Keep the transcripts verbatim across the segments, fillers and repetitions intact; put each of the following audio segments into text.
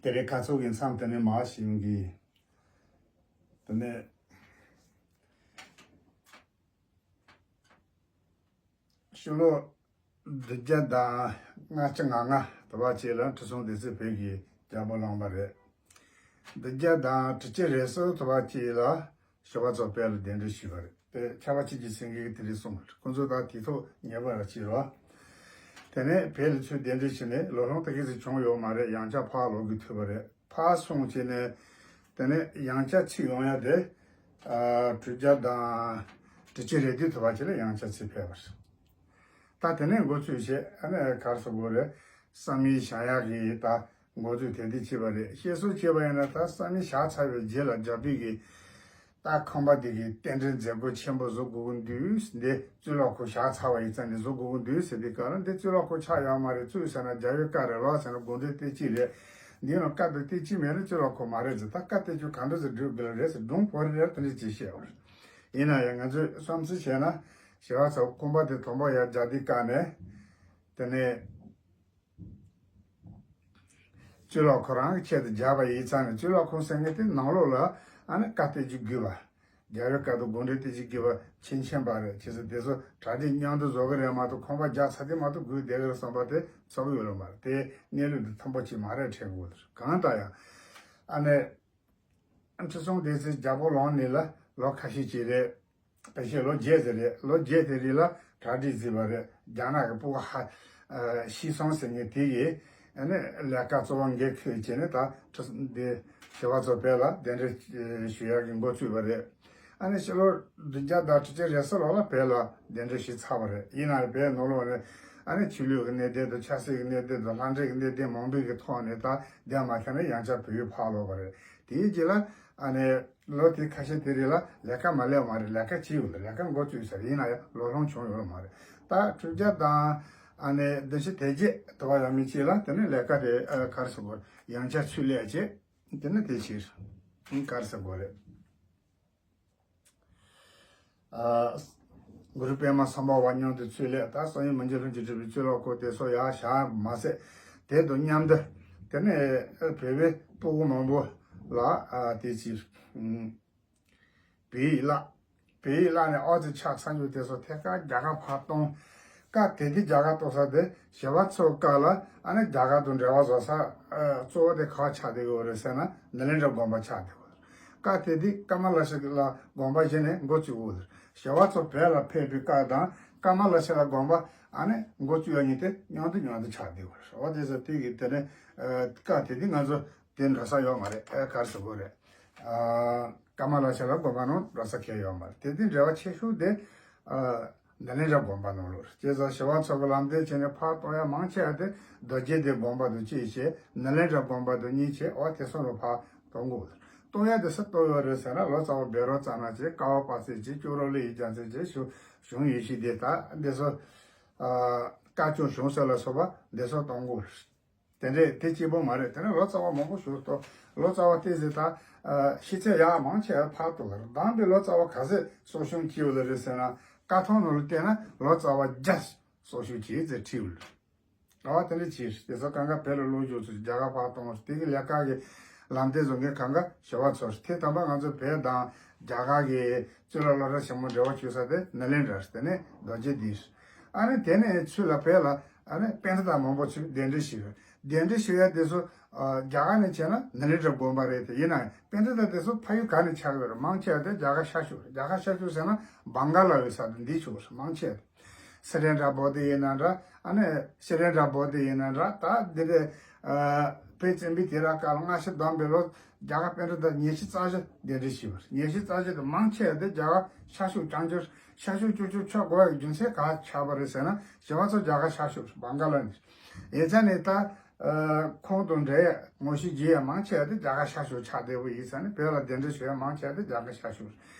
དེ་རིང་ཁ་སང་གི་མཚམས་དེ་ནས་མར་ཞུ་གི། དེ་ནས་ཕྱི་ལོ་བདུན་བརྒྱ་དང་ལྔ་བཅུ་ང་ལྔ་དུ་བ་ཅིག་ལ་ཁྲི་སྲོང་ལྡེ་བཙན་བོད་ཀྱི་རྒྱལ་པོ་བླངས་པ་རེད། བདུན་བརྒྱ་དང་དྲུག་ཅུ་རེ་གསུམ་དུ་བ་ཅིག་ལ་ཞི་བ་འཚོ་བོད་ལ་གདན་འདྲེན་ཞུས་པ་རེད། དེ་ཆར་པ་ཆུ་སྐྱིད་སེང་གེ་གིས་དེ་རིང་གསུངས་པ་རེད། ཁོང་ཚོ་ད་དུས་ཐོག་ཉེ་བར་ཕྱིར་རོ། དེ་ནས་བོད་ལ་ཚུར་གདན་འདྲེན་ཞུས་ནས་ལོ་ལོན་ད་གི་ཟིག་བྱུང་ཡོད་མ་རེད། ཡང་བསྐྱར་ཕར་ལོག་དགོས་ཐུག་པ་རེད། ཕར་སོང་བྱས་ནས་དེ་ནས་ཡང་བསྐྱར་ཚུར་ཡོང་ཡ་དེ། ཨ། དྲུག་བརྒྱ་དང་དྲུག་ཅུ་རེ་བདུན་དུ་བ་ཅིག་ལ་ཡང་བསྐྱར་ཚུར་ཕེབས་པ་རེད། ད་དེ་ནས་འགོ་ཚུགས་བྱས། ཨ་ནི་ག་རེ་ཟེར་དགོས་རེད། བསམ་ཡས་བཞེངས་ཡག་གི་ད་འགོ་འཛུགས་དེ་འདྲ་བྱས་པ་རེད། བཤད་སྲོལ་བྱས་པ་ཡིན་ན་ད་བསམ་ཡས་བཞེངས་ཚར་བའི་རྗེས་ལ་རྒྱ་བོད་ཀྱི་ད་ཁང་པ་འདི་གི་རྟེན་འབྲེལ་མཛད་སྒོ་ཆེན་པོ་བཟོ་དགོས་ཀྱི་འདུག་འདི་གཙུག་ལག་ཁང་བཞེངས་ཚར་བ་ཡིན་ཙང་འདི་བཟོ་དགོས་ཀྱི་འདུག་ཟེར་དུས་སྐབས་ལ། འདི་གཙུག་ལག་ཁང་ཆགས་ཡོད་མ་རེད། གཙུག་ཟེར་ན་རྒྱ་བོད་སྐད་རེད། ལག་ཟེར་ན་དགོངས་འགྲེལ་བསྟན་བཅོས་རེད། འདི་ནང་བཀའ་དང་བསྟན་བཅོས་མེད་ན་གཙུག་ལག་ཁང་མ་རེད་ཟེར། ད་བཀའ་བསྟན་བཅོས་གང་འདྲ་ཟེར་སྒྲུབ་དགོས་ལ་རེད་ཟེར། སྒྲུང་བོར་རེད། དེ་འདྲ་ཅིག་བཤད་པ་རེད། ཡིན་ན་ཡང་ང་ཚོས་བསམ་ཚུལ་བྱས་ན། ཞི་བ་འཚོ་ཁང་པ་དེ་དང་པོ་ཡར་རྒྱག་དུས་སྐབས་ནས། དེ་ནས་གཙུག་ལག་ཁང་རང་གི་ཆེད་དུ་རྒྱག་པ་ཡིན་ཙང་ནས། གཙུག་ལག་ཁང་ཟེར་མཁན་དེ་ནང་ལོགས་ལ་ཨ་ནི་བཀའ་བསྟན་བཅོས་དགོས་པ། རྒྱལ་བའི་བཀའ་དང་དགོངས་འགྲེལ་བསྟན་བཅོས་དགོས་པ་མཁྱེན་མཁྱེན་པ་རེད། བྱས་ཙང་དེ་ཚོ་གྲ་སྒྲིག་མཉམ་དུ་བཟོ་གི་རེད་མ་གཏོགས། ཁང་པ་རྒྱག་ཚར་དུས་མ་གཏོགས་སྒུག་བསྡད་གི་རེད་བསམ་པ་དེ་ཚོར་གི་ཡོད་ལ་མ་རེད། དེ་གནས་ལུགས་འདི་མཐུན་པོ་ཅིག་མ་རེད་དྲན་གི་ཡོད། གང་ལྟར་ཡང་ཨ་ནི་ཁྲི་སྲོང་ལྡེ་བཙན་རྒྱལ་པོ་ལངས་ནས་ལ་ལོ་ཁ་ཤས་ཅིག་རེད། ཕལ་ཆེར་ལོ་བརྒྱད་ཙམ་རེད། ལོ་བརྒྱད་དེ་རིང་ལ་གྲ་སྒྲིག་བཟོས་པ་རེད། རྒྱ་ནག་གི་ཕྲུ་གུ་ཧ། ཨ། ཤི་སང་ཟེར་མཁན་དེ་ཡིས་ཨ་ནི་ལས་ཀ་གཙོ་བོ་འགན་ཁུར་བྱས་ནས་ད་ཁྲི་འདི་ཞི་བ་འཚོ་བོད་ལ་གདན་འདྲེན་ཞུ་ཡག་གི་འགོ་བཙུགས་པ་རེད། ཨ་ནི་ཕྱི་ལོ་བདུན་བརྒྱ་དང་དྲུག་ཅུ་རེ་གསུམ་ལོ་ལ་བོད་ལ་གདན་འདྲེན་ཞུས་ཚར་བ་རེད། ཡིན་ན་ཡང་བོད་ནང་ལོགས་ནས་ཨ་ནི་ཆོས་ལུགས་ཀྱི་གནད་དོན་དང་། ཆབ་སྲིད་ཀྱི་གནད་དོན་དང་། ལྷ་འདྲེ་གི་གནད་དོན་མང་པོའི་གི་ཐོག་ནས་ད་གདན་མ་འཁེལ་ནས་ཡང་བསྐྱར་བོད་ཡུལ་ཕར་ལོག་པ་རེད། དེའི་རྗེས་ལ་ཨ་ནི་ལོ་དེ་ཁ་ཤས་དེ་རིང་ལ་ལས་ཀ་མ་ལས་མ་རེད། ལས་ཀ་བྱས་ཡོད་ལ། ལས་ཀ་འགོ་བཙུགས་ཚར། ཡིན་ན་ཡང་ལོ་ལོན་བྱུང་ཡོད་མ་རེད། ད་དྲུག་བརྒྱ་དང་ཨ་ནི་བདུན་ཅུ་དོན་བརྒྱད་དུ་བ་ཡང་མི་ཅིག་ལ་དེ་ནས་ལས་ཀ་དེ་ཨ་ག་རེ་ཟེར་དགོས། ཡང་བསྐྱར་ཚུར་སླེབས་བྱས། དེ་ནས་དེ་ཕྱིར་ག་རེ་ཟེར་དགོས་རེད། ཨ། གུ་རུ་པདྨ་སམྦྷ་ཝ་མཉམ་དུ་ཚུར་སླེབས། ད་བསམ་ཡས་མི་འགྱུར་ལྷུན་གྱིས་གྲུབ་པའི་གཙུག་ལག་ཁང་དེ་ཚོ་ཡར་བཞེངས་མ་ཟད། དེ་དང་མཉམ་དུ་དེ་ནས་བོད་པའི་ཕྲུ་གུ་མང་པོ་ལ། ཨ། དེ་ཕྱིར་བོད་ཡིག་བསླབས། བོད་ཡིག་བསླབས་ནས་ཨོ་ཙི་ཆགས་ཚར་རྒྱུ་དེ་ཚོ་ཐད་ཀར་རྒྱ་གར་ཕར་གཏོང་། སྐབས་དེ་དུས་རྒྱ་གར་གཏོང་ས་དེ་ཞི་བ་འཚོའི་སྐབས་ལ་ཨ་ནི་རྒྱ་གར་དང་འབྲེལ་བ་བཟོ་ས། ཨ། གཙོ་བོ་དེ་ག་པར་ཆགས་བསྡད་ཡོད་རེད་ཟེར་ན། ནཱ་ལེནྡྲ་དགོན་པ་ཆགས་བསྡད་ཡོད་རེད། སྐབས་དེ་དུས་ཀ་མ་ལ་ཤཱི་ལ་དགོན་པ་གཞི་ནས་འགོ་བཙུགས་ཡོད་རེད། ཞི་བ་འཚོ་བོད་ལ་ཕེབས་པའི་སྐབས་དང་ཀ་མ་ལ་ཤཱི་ལ་དགོན་པ་ཨ་ནི་འགོ་བཙུགས་ཡ་གཉིས་དེ་མཉམ་དུ་མཉམ་དུ་ཆགས་བསྡད་ཡོད་རེད། འོ་དེ་ཚོ་དེ་གི་དེ་ནས། ཨ། སྐབས་དེ་དུས་ང་ཚོ་དེ་འགྲོ་ས་ཡོད་མ་རེད། ཨ། ག་རེ་ཟེར་དགོས་རེད། ཨ། ཀ་མ་ལ་ཤཱི་ལ་དགོན་པ་ནང་འགྲོ་ས་གང་ཡང་ཡོད་མ་རེད། དེ་དུས་འབྲེལ་བ་ཆེ་ཤོས་དེ། ཨ། ནཱ་ལེནྡྲ་དགོན་པ་ནང་ལོགས་རེད། བྱས་ཙང་ཞི་བ་འཚོ་གི་ལམ་སྟོན་བྱས་ནས་ཕར་གཏོང་ཡ་མང་ཆེ་བ་དེ་རྡོ་རྗེ་གདན་དགོན་པ་དང་གཅིག་བྱས། ནཱ་ལེནྡྲ་དགོན་པ་དང་གཉིས་བྱས། འོ་དེ་ཚོ་ལ་ཕར་གཏོང་གི་ཡོད་རེད། གཏོང་ཡ་དེ་སུས་གཏོང་ཡོད་རེད་ཟེར་ན། ལོ་ཙཱ་བ་བཻ་རོ་ཙ་ན་བྱས། ཀ་བ་པ་ཚེ་བྱས། ཅོག་རོ་ཀླུ་ཡི་རྒྱལ་མཚན་བྱས། ཞང་ཞང་ཡེ་ཤེས་སྡེ། ད་འདི་ཚོ། ཨ། སྐ་ཅོག་ཞང་ཟེར་ལ་སོགས་པ་འདི་ཚོ་གཏོང་གི་ཡོད་རེད། དེ་འདྲས་དེ་གཅིག་པོ་མ་རེད། དེ་ནས་ལོ་ཙཱ་བ་མང་པོ་ཞིག་གཏོང་། ལོ་ཙཱ་བ་དེ་ཚོ་ད། ཨ། ཤེས་ཚད་ཡག་མང་ཆེ་བ་ཕར་གཏོང་ལ། གདམས་པའི་ལོ་ཙཱ་བ་ག་ཚོད་གསོ་སྐྱོང་བྱས་ཡོད་ལ་རེད་ཟེར་ན། བཀའ་ཐང་ནང་ལ་བལྟས་ན་ལོ་ཙཱ་བ་བརྒྱ་གསོ་སྐྱོང་བྱས་ཟེར་བྲིས་ཡོད་ལ། ཨ། དེ་འདྲས་བྱས། དེ་ཚོ་གང་ག་བོད་ལ་བློ་སྦྱོང་ཚུལ་རྒྱ་གར་ཕར་གཏོང་། དེ་གི་ལས་ཀ་གི་ལམ་སྟོན་བཟོ་མཁན་གང་ག་ཞི་བ་འཚོ་རེད། དེ་དང་པོ་ང་ཚོ་བོད་དང་རྒྱ་གར་གྱི་གཙུག་ལག་སློབ་གྲྭ་ཆེན་མོ་འབྲེལ་བ་བྱེད་ས་དེ་ནཱ་ལེནྡྲ་རེད། དེ་ནས་རྡོ་རྗེ་གདན་རེད། ཨ་ནི་དེ་ནས་ཚུར་ལ་བོད་ལ་ཨ་ནི་པཎྜི་ཏ་མང་པོ་ཚུར་གདན་འདྲེན་ཞུས་ཡོད། གདན་འདྲེན་ཞུ་ཡ་དེ་ཚོ། ཨ། རྒྱ་གར་ནས་བྱས་ན་ནཱ་ལེནྡྲ་དགོན་པ་རེད། དེ་ཡིན་ན་ཡང་པཎྜི་ཏ་དེ་ཚོ་ཕ་ཡུལ་ག་ནས་ཆགས་ཡོད་རེད། མང་ཆེ་བ་དེ་རྒྱ་གར་ཤར་ཕྱོགས་རེད། རྒྱ་གར་ཤར་ཕྱོགས་ཟེར་ན་བང་ག་ལ་ཡོད་ས་དེ་འདི་ཕྱོགས་རེད། མང་ཆེ་བ་དེ། སི་རནྟྲ་བོ་དྷི་ཡིན་ན་འདྲ། ཨ་ནི་སི་རནྟྲ་བོ་དྷི་ཡིན་ན་འདྲ། ད་འདི་འདྲས། ཨ། བོད་བཙན་པོའི་དུས་རབས་སྐབས་ལ་སྔ་ཕྱི་བསྡོམས་པའི་ལོ་རྒྱ་གར་པཎྜི་ཏ་ཉི་ཤུ་རྩ་བཞི་གདན་འདྲེན་ཞུས་པ་རེད། ཉི་ཤུ་རྩ་བཞི་དེ་མང་ཆེ་བ་དེ་རྒྱ་གར་ཤར་ཕྱོགས་རྐྱང་རྐྱང་། ཤར་ཕྱོགས་རྐྱང་རྐྱང་ཆགས་དགོས་པའི་རྒྱུ་མཚན་ག་ཆགས་པ་རེད་ཟེར་ན། ཞི་བ་འཚོ་རྒྱ་གར་ཤར་ཕྱོགས་བང་ག་ལ་ནས། ཡིན་ཙང་ནས་ད། ཨ། ཁོང་དང་འབྲེལ་ཡ་ངོ་ཤེས་བྱེད་ཡ་མང་ཆེ་བ་དེ་རྒྱ་གར་ཤར་ཕྱོགས་ཆགས་བསྡད་པ་ཡིན་ཙང་ནས། བོད་ལ་གདན་འདྲེན་ཞུ་ཡ་མང་ཆེ་བ་དེ་རྒྱ་གར་ཤར་ཕྱོགས་རེད།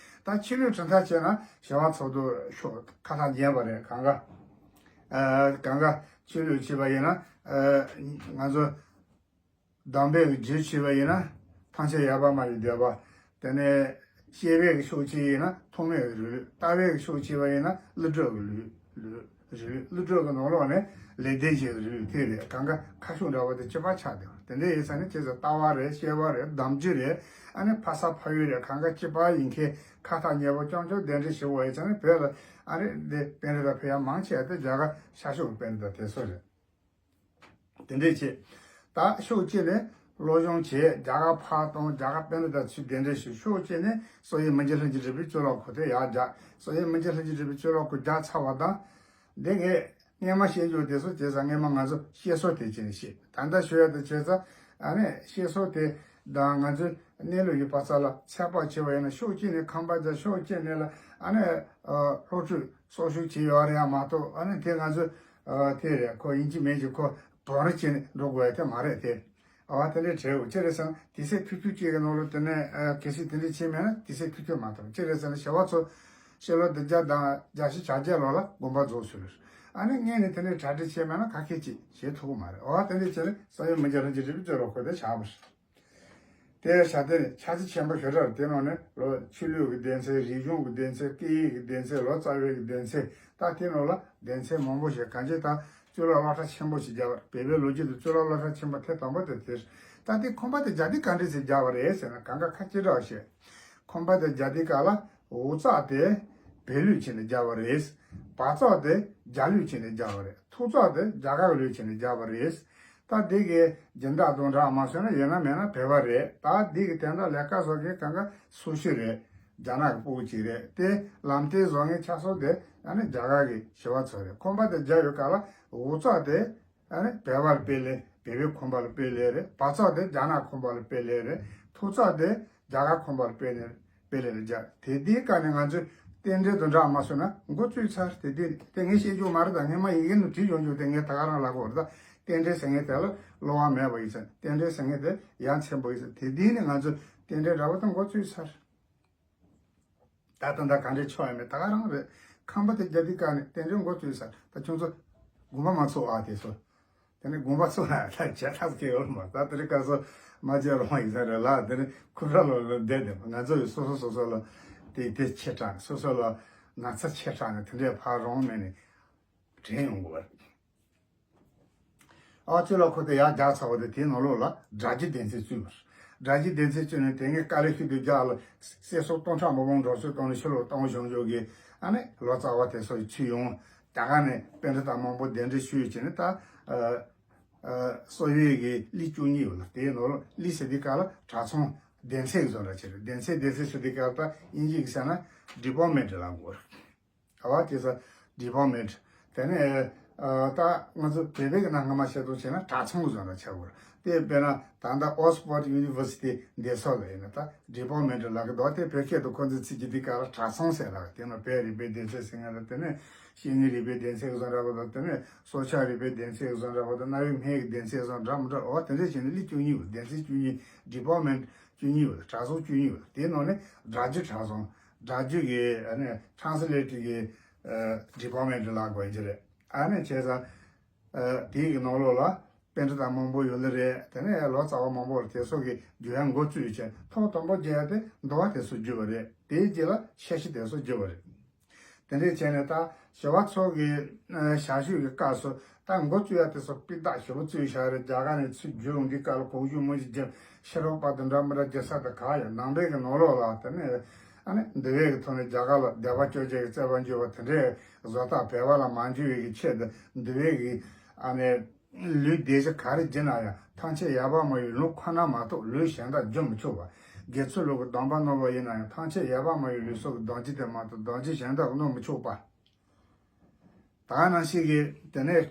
ད་ཆོས་ལུགས་གྲུབ་མཐའ་བྱས་ན་ཞི་བ་འཚོ་དང་ཕྱོགས་ཁ་ཐག་ཉེ་བ་རེད། གང་ག། ཨ། གང་ག་ཆོས་ལུགས་བྱས་པ་ཡིན་ན། ཨ། ང་ཚོ་སྡོམ་པའི་རྒྱུད་བྱས་པ་ཡིན་ན་ཐམས་ཅད་ཡོད་པར་སྨྲ་བའི་སྡེ་པ། དེ་ནས་བཤད་པའི་ཕྱོགས་བྱས་ཡིན་ན་ཐོགས་མེད་ཀྱི་ལུས། ལྟ་བའི་ཕྱོགས་བྱས་པ་ཡིན་ན་ཀླུ་སྒྲུབ་ཀྱི་ལུས། ལུས། རིགས་ཀླུ་སྒྲུབ་ཀྱི་ནང་ལོགས་ནས་ལེགས་ལྡན་འབྱེད་ཀྱི་རིགས་དེ་རེད། གང་ག་ཁ་ཕྱོགས་འདྲ་བོ་དེ་གཅིག་པ་ཆགས་བསྡད་པ་དེ་འདྲ་ཡིན་ཙང་ནི། བྱས་ཙང་ལྟ་བ་རེད། བཤད་པ་རེད། གདམས་རྒྱུད་རེད། ཨ་ནི་ཕ་ས་ཕ་ཡུལ་རེད། གང་ག་གཅིག་པ་ཡིན་མཁན་ཁ་ཐག་ཉེ་པོ་རྐྱང་རྐྱང་གདན་འདྲེན་ཞུ་བ་ཡིན་ཙང་ནི། བོད་ལ་ཨ་ནི་འདི་པཎྜི་ཏ་ཕལ་ཡང་མང་ཆེ་བ་དེ་རྒྱ་གར་ཤར་ཕྱོགས་ཀྱི་པཎྜི་ཏ་དེ་ཚོ་རེད། དེ་འདྲས་བྱས། ད་ཕྱོགས་གཅིག་ནས་སློབ་སྦྱོང་བྱས། རྒྱ་གར་ཕར་གཏོང་། རྒྱ་གར་པཎྜི་ཏ་ཚུར་གདན་འདྲེན་ཞུ། ཕྱོགས་གཅིག་ནས་བསམ་ཡས་མི་འགྱུར་ལྷུན་གྱིས་གྲུབ་པའི་གཙུག་ལག་ཁང་དེ་ཡར་རྒྱག་བསམ་ཡས་མི་འགྱུར་ལྷུན་གྱིས་གྲུབ་པའི་གཙུག་ལག་ཁང་རྒྱག་ཚར་བ་དང་། འདི་ངས་སྔས་མ་བཤད་རྒྱུ་དེ་ཚོ་བྱས་ཙང་། སྔས་མ་ང་ཚོ་བཤད་སྲོལ་དེ་བྱས་ནས་བཤད། ད་ལྟ་ཞུ་ཡ་དེ་བྱས་ཙང་། ཨ་ནི་བཤད་སྲོལ་དེ་དང་ང་ཚོའི་གནས་ལུགས་ཡོད་པ་ཚོ་ལ་ཚོད་དཔག་བྱས་པ་ཡིན་ན། ཕྱོགས་གཅིག་ནས་ཁང་པ་རྒྱག་ཕྱོགས་གཅིག་ནས་ལ་ཨ་ནི་ཨ་སློབ་ཕྲུག་གསོ་སྐྱོང་བྱེད་ཡོད་རེད་ཡ་མ་གཏོགས། ཨ་ནི་དེ་ང་ཚོ་ཨ་དེ་རེད། ཁོ་ཡིན་གཅིག་མིན་གཅིག་ཁོ་དོན་རེ་བྱས་ནས་འགྲོ་དགོས་ཡ་དེ་མ་རེད་དེ། ཨ་དེ་འདྲའི་བྲེལ་བ་ཅི་རེད་ཟེར་ན། དུས་ཚོད་ཐུང་ཐུང་གཅིག་གི་ནང་ལ་དེ་ནས་ཨ་གལ་སྲིད་དེ་འདྲ་བྱས་མེད་ན་དུས་ཚོད་ཐུང་ཐུང་མ་ཐོབ། ཅི་རེད་ཟེར་ན། བྱ་བ་ཚོ་ཕྱི་ལོ་བདུན་བརྒྱ་དང་བརྒྱད་ཅུ་གྱ་བརྒྱད་ལོ་ལ་དགོན་པ་རྫོགས་ཚར་རེད། ཨ་ནི་སྔོན་ནས་དེ་འདྲའི་གྲ་སྒྲིག་བྱས་མེད་ན་ག་གེ་ཅིག་བྱེད་ཐུབ་ཀྱི་མ་རེད། ཨ་དེ་འདྲ་བྱས་ནས་བསམ་ཡས་མི་འགྱུར་ལྷུན་གྱིས་གྲུབ་པའི་གཙུག་ལག་ཁང་དེ་བཞག་པ་རེད། དེ་བཞག་དེ་ནས་ཆ་རྐྱེན་ཆེན་པོ་ཞེ་དྲག་རེད། དེ་ནང་ནས་ལོ་ཆོས་ལུགས་ཀྱི་སྡེ་ཚན། རིག་གཞུང་གི་སྡེ་ཚན། སྐད་ཡིག་གི་སྡེ་ཚན། ལོ་ཙཱ་བའི་གི་སྡེ་ཚན། ད་དེ་ནང་ལ་སྡེ་ཚན་མང་པོ་ཞིག་གང་ཅི་ད་གཙུག་ལག་སློབ་གྲྭ་ཆེན་པོ་ཞིག་བརྒྱབ་པ་རེད། བོད་པའི་ལོ་རྒྱུས་དུ་གཙུག་ལག་སློབ་གྲྭ་ཆེན་པོ་ཐེངས་དང་པོ་དེ་དེ་རེད། ད་དེ་ཁང་པ་དེ་རྒྱག་དུས་ག་འདྲ་ཞིག་བརྒྱབ་པ་རེད་ཟེར་ན། གང་ག་ཁ་ཅིག་རེ་བཤད། ཁང་པ་དེ་རྒྱག་དུས་སྐབས་ལ་འོག་བརྩེགས་དེ་བོད་ལུགས་བྱས་ནས་བརྒྱབ་པ་རེད། བར་བརྩེགས་དེ་རྒྱ་ལུགས་བྱས་ནས་བརྒྱབ་པ་རེད། ཐོག་བརྩེགས་དེ་རྒྱ་གར་ལུགས་བྱས་ནས་བརྒྱབ་པ་རེད། ད་འདི་གི་སྦྱིན་བདག་དང་འདྲ་མ་སོང་ན་ཡིན་ན་མིན་ན་བོད་པ་རེད། ད་འདི་གི་དེ་འདྲ་ལས་ཀ་བཟོ་མཁན་གང་ག་སུ་ཞིག་རེད། རྒྱ་ནག་གི་སྤུ་གུ་ཅིག་རེད། དེ་ལམ་སྟོན་བཟོ་མཁན་ཆ་ཚང་དེ་ཨ་ནི་རྒྱ་གར་གི་ཞི་བ་འཚོ་རེད། ཁང་པ་དེ་རྒྱག་ཡོད་སྐབས་ལ་འོག་བརྩེགས་དེ་ཨ་ནི་བོད་པ་ལ་དཔེ་ལེན། བོད་པའི་ཁང་པ་ལ་དཔེ་ལེན་རེད། བར་བརྩེགས་དེ་རྒྱ་ནག་ཁང་པ་ལ་དཔེ་ལེན་རེད། ཐོག་བརྩེགས་དེ་རྒྱ་གར་ཁང་པ་ལ་དཔེ་ལེན། དཔེ་ལེན་རེད་རྒྱག་དེ་དེའི་སྐབས་ནས་ང་ཚོས་རྟེན་འབྲེལ་དང་འདྲ་མ་སོང་ན་འགོ་བཙུགས་ཚར། དེ་དེ་དེ་ངས་བཤད་རྒྱུ་མ་རེད། ད་སྔས་མ་ཡི་གེ་ནང་བྲིས་ཡོང་རྒྱུ་དེ་ངས་ད་ག་རང་ལབ་དགོས་རེད། ད་རྟེན་འབྲེལ་ཟེར་མཁན་དེ་ལ་བསླུ་བ་མེད་པ་ཡིན་ཙང་། རྟེན་འབྲེལ་ཟེར་མཁན་དེ་ཡ་མཚན་པོ་ཡིན་ཙང་། དེ་དེ་ནས་ང་ཚོས་རྟེན་འབྲེལ་འདྲ་པོ་དེ་འགོ་བཙུགས་ཚར། ད་ལྟ་ད་ག་འདྲའི་ཆོག་ཡ་མེད། ད་ག་རང་རེད། ཁང་པ་དེ་རྒྱག་དུས་སྐབས་ནས་རྟེན་འབྲེལ་འགོ་བཙུགས་ཚར། ད་ཁྱོད་ཚོ་དགོངས་པ་མ་ཚོམ་ཨ། དེ་ཚོ་དེ་ནས་དགོངས་པ་ཚོམ་ཨ། ད་བྱས་ཐབས་གལ་ཡོད་མ། ད་དེ་རིང་ཁ་སང་མ་བྱས་རོགས་ཡིན་ས་རེད་ལ། དེ་ནས་ཁུ་ར་ལོ་ལ་བསྡད་བསྡད་པ། ང་ཚོ་ཡི་སོ་སོ་སོ་སོ་ལ་དེ་དེ་ཆེ་དྲགས། སོ་སོ་ལ་ན་ཚ་ཆེ་དྲགས་ནས་དེ་འདྲའི་ཕར་རོང་མེད་ནས་དྲན་ཡོང་གི་བ། ཨ་གཙུག་ལག་ཁང་དེ་ཡར་རྒྱག་ཚར་བ་དེ་དེའི་ནང་ལོགས་ལ་སྒྲ་བསྒྱུར་སྡེ་ཚན་བཙུགས་པ་རེད། སྒྲ་བསྒྱུར་སྡེ་ཚན་བཙུགས་ནས་དེ་སྔའི་དཀའ་ལས་ཤུགས་དེ་རྒྱག་ལ་གསེར་སྲང་སྟོང་ཕྲག་མང་པོ་འགྲོ་སོང་བཏང་ནས་ཕྱི་ལོགས་བཏང་བཞག་རྒྱུ་གི་ཨ་ནི་ལོ་ཙཱ་བ་དེ་ཚོ་ཡི་ཚུར་ཡོང་། རྒྱ་གར་ནས་པཎྜི་ཏ་མང་པོ་གདན་འདྲེན་ཞུས་བྱས་ནས་ད་ཨ་ཨ་བསམ་ཡས་ཀྱི་གླིང་བཅུ་གཉིས་ཡོད་ལ། དེའི་ནང་ལོགས་གླིང་ཟེར་དུས་སྐབས་ལ་གྲྭ་ཚང་སྡེ་ཚན་གྱི་བཟོ་འདྲ་བྱས་རེད། སྡེ་ཚན་སྡེ་ཚན་ཟེར་དུས་སྐབས་ད་དབྱིན་ཇི་གི་ཟེར་ན་department ལབ་དགོས་རེད། ཨ་བ་དེ་ས་department། དེ་ནས་ཨ་ད་ང་ཚོ་བོད་པའི་གི་ནང་སྔ་མ་བཤད་སྟངས་བྱས་ན་གྲྭ་ཚང་གི་བཟོ་འདྲ་ཆགས་དགོས་རེད། དེ་དཔེར་ན་ད་ལྟ་Oxford University འདི་སོགས་ལ་ཡིན་ན་ད་department ལབ་ཀྱི་འདུག་དེ་བོད་སྐད་དུ་ཁོ་ཚོས་ཚིག་གི་དེ་ག་ལ་གྲྭ་ཚང་ཟེར་ལབ། དེ་ནང་བོད་རིག་པའི་སྡེ་ཚན་ཟེར་མཁན་ལ། དེ་ནས་ཤེས་ཡོན་རིག་པའི་སྡེ་ཚན་གི་བཟོ་འདྲ་པོ་དང་། དེ་ནས་སྲོག་ཆགས་རིག་པའི་སྡེ་ཚན་གི་བཟོ་འདྲ་པོ་དང་། གནའ་བོའི་སྨན་གི་སྡེ་ཚན་བཟོ་འདྲ་མི་འདྲ། འོ་དེ་འདྲ་བྱས་ནས་གླིང་བཅུ་གཉིས་ཡོད། སྡེ་ཚན་བཅུ་གཉིས། department བཅུ་གཉིས་ཡོད། གྲྭ་ཚང་བཅུ་གཉིས་ཡོད། དེའི་ནང་ནས་སྒྲ་བསྒྱུར་གྲྭ་ཚང་། སྒྲ་བསྒྱུར་གྱི་ཨ་ནི་translator གྱི་ཨ་department ལབ་དགོས་ཀྱི་རེད། ཨ་ནི་བྱས་ཙང་ཨ་དེའི་གི་ནང་ལོགས་ལ་པཎྜི་ཏ་མང་པོ་ཡོད་ལེ་རེད། དེ་ནས་ལོ་ཙཱ་བ་མང་པོ་ལ་དེ་ཚོ་གི་བསྒྱུར་ཡ་འགོ་བཙུགས་བྱས། ཐོག་དང་པོ་བསྒྱུར་ཡ་དེ་འདུལ་བ་དེ་ཚོ་བསྒྱུར་བ་རེད། དེའི་རྗེས་ལ་ཤེར་ཕྱིན་དེ་ཚོ་བསྒྱུར་བ་རེད། དེ་འདྲས་བྱས་ནས་ད་ཞི་བ་འཚོ་གི་ཨ་ཞལ་བཞུགས་ཀྱི་སྐབས་སུ་ད་འགོ་བཙུགས་ཡ་དེ་ཚོ་སྤུས་དག་ཞེ་པོ་བཙུགས་བཞག་རེད། རྒྱ་གར་ནས་ཚུར་བསྒྱུར་ཡོང་གི་སྐབས་ལ་གོང་ཞུས་མ་ཞུས་བརྒྱབ། ཕྱི་རོལ་པ་དང་འདྲ་མི་འདྲ་བརྒྱབ་ས་དེ་ག་ཡོད། ནང་པའི་གི་ནང་ལོགས་ལ་དེ་ནས་ཨ་ནི་འདུལ་བའི་གི་ཐོག་ནས་རྒྱ་གར་ལ་སྡེ་པ་བཅོ་བརྒྱད་ཀྱི་རྩོད་པ་འགྱུར་བ་དེ་འདྲའི་བཟོ་ལྟ་བོད་པ་ལ་མ་འགྱུར་བའི་གི་ཆེད་དུ་འདུལ་བའི་གི་ཨ་ནི་ལུང་སྡེ་བཞི་ག་རེ་བགྱིས་ན་ཡང་ཐམས་ཅད་ཡོད་པར་སྨྲ་བའི་ལུང་ཁོ་ན་མ་གཏོགས་ལུང་གཞན་དག་བགྱི་མི་ཆོག་པ། དགེ་ཚུལ་སློང་གི་སྡོམ་པ་གནང་བ་ཡིན་ན་ཡང་ཐམས་ཅད་ཡོད་པར་སྨྲ་བའི་ལུགས་སྲོལ་གྱི་སྡོམ་རྒྱུན་དེ་མ་གཏོགས་སྡོམ་རྒྱུན་གཞན་དག་གནང་མི་ཆོག་པ། ད་ནང་བཞིན་གྱི་དེ་ནས་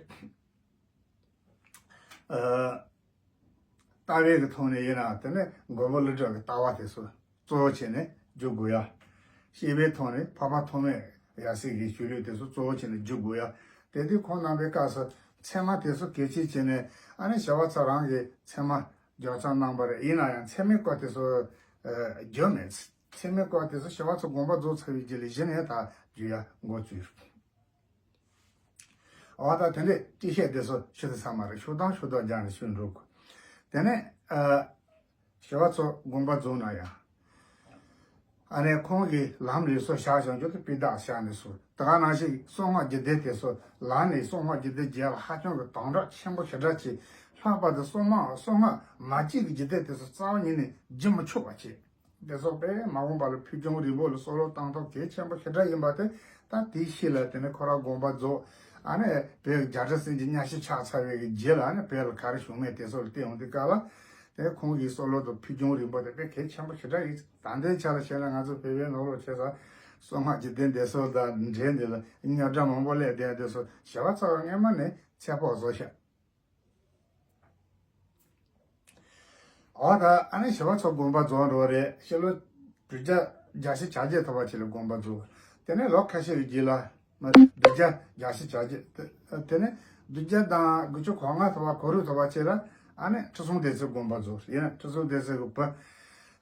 ཨ་ལྟ་བའི་གི་ཐོག་ནས་ཡིན་ན་དེ་ནས་མགོན་པོ་ཀླུ་སྒྲུབ་ཀྱི་ལྟ་བ་དེ་ཚོ་གཙོ་བོ་བྱས་ནས་བསྒྱུར་དགོས་ཡ། བཤད་པའི་ཐོག་ནས་འཕགས་པ་ཐོགས་མེད་ཡབ་སྲས་ཀྱི་ཆོས་ལུགས་དེ་ཚོ་གཙོ་བོ་བྱས་ནས་བསྒྱུར་དགོས་ཡ། དེ་དུས་ཁོང་རྣམ་པའི་སྐབས་སུ་ཚད་མ་དེ་ཚོ་གལ་ཆེ་བྱས་ནས་ཨ་ནི་ཞི་བ་འཚོ་རང་གིས་ཚད་མ་སྦྱོར་ཚར་གནང་བ་རེད། ཡིན་ན་ཡང་ཚད་མའི་སྐོར་དེ་ཚོ་ཨ་བསྒྱུར་མེད། ཚད་མའི་སྐོར་དེ་ཚོ་ཞི་བ་འཚོ་དགོངས་པ་རྫོགས་ཚར་བའི་རྗེས་ལ་གཞི་ནས་ད་བསྒྱུར་ཡ་འགོ་བཙུགས། འོ་ད་དེ་འདྲས་སྤྲོས་བཤད་དེ་ཚོ་ཞུ་ཐུབ་ས་མ་རེད། ཞུ་དང་ཞུ་དང་རྒྱག་ནས་ཞུ་འགྲོ་དགོས། དེ་ནས་ཨ་ཞི་བ་འཚོ་དགོངས་པ་རྫོགས་ན་ཡང་ཨ་ནི་ཁོང་གིས་ལམ་ལུགས་སྲོལ་བཞག་བཞག་རྒྱུ་དེ་སྤུས་དག་བཞག་ནས་སུ་ ད་ག་ནང་བཞིན་གསང་སྔགས་རྒྱུད་སྡེ་དེ་ཚོ་ལ་ནི་གསང་སྔགས་རྒྱུད་སྡེ་བརྒྱད་ལ་ཧ་ཅང་གི་དམ་དྲག་ཆེན་པོ་ཞེ་དྲག་བྱས། ལྷག་པར་དུ་གསང་སྔགས་གསང་སྔགས་མ་གཅིག་གི་རྒྱུད་སྡེ་དེ་ཚོ་རྩ་བ་ཉིད་ནས་བསྒྱུར་མི་ཆོག་པ་བྱས། དེ་སོགས་པས་མ་འོངས་པ་ལ་ཕུལ་བྱུང་རིང་པོ་ལ་བསམ་བློ་བཏང་ཐབས་གལ་ཆེན་པོ་ཞེ་དྲག་ཡིན་པ་དེ་ད་དེའི་ཤུལ་ལ་དེ་ནས་ཁོ་རང་དགོངས་པ་རྫོགས། ཨ་ནི་བོད་རྒྱལ་ཁྲིམས་སྲིད་འཛིན་གཉའ་ཤིང་ཆག་ཚར་བའི་གི་རྗེས་ལ་ཨ་ནི་བོད་ལ་ག་རེ་བྱུང་མེད་དེ་སོགས་ལ་བལྟས་ཡོང་དུས་སྐབས་ལ། དེ་ཁོང་གི་བསམ་བློ་དང་ཕུལ་བྱུང་རིང་པོ་དེ་དཔེ་གལ་ཆེན་པོ་ཞེ་དྲག་ཡིན། ད་ལྟའི་ཆ་ལ་བཤད་ན་ང་ཚོ་བོད་པའི་ནང་ལོགས་བྱས་ཙང་གསང་སྔགས་ཀྱི་དེབ་འདི་ཚོ་དང་འབྲེལ་འདི་ལ་རྙོག་དྲ་མང་པོ་སླེབས་བསྡད་དེ་ཚོ་ཞི་བ་འཚོ་སྔོན་མ་ནས་ཚོད་དཔག་བཟོ་ཤག་འོ་ད་ཨ་ནི་ཞི་བ་འཚོ་དགོངས་པ་རྫོགས་འགྲོ་རེད། ཕྱི་ལོ་དྲུག་བརྒྱ་བརྒྱད་ཅུ་གྱ་བརྒྱད་ཐུབ་པ་ཅིག་ལ་དགོངས་པ་རྫོགས། དེ་ནས་ལོ་ཁ་ཤས་ཀྱི་རྗེས་ལ་མ་བདུན་བརྒྱ་བརྒྱད་ཅུ་གྱ་བརྒྱད། དེ་ནས་བདུན་བརྒྱ་དང་དགུ་བཅུ་གོ་ལྔ་ཐུབ་པ་གོ་དྲུག་ཐུབ་པ་ཅིག་ལ་ཨ་ནི་ཁྲི་སྲོང་ལྡེ་བཙན་དགོངས་པ་རྫོགས། ཡིན་ན་ཁྲི་སྲོང་ལྡེ་བཙན་གྱི་བུ་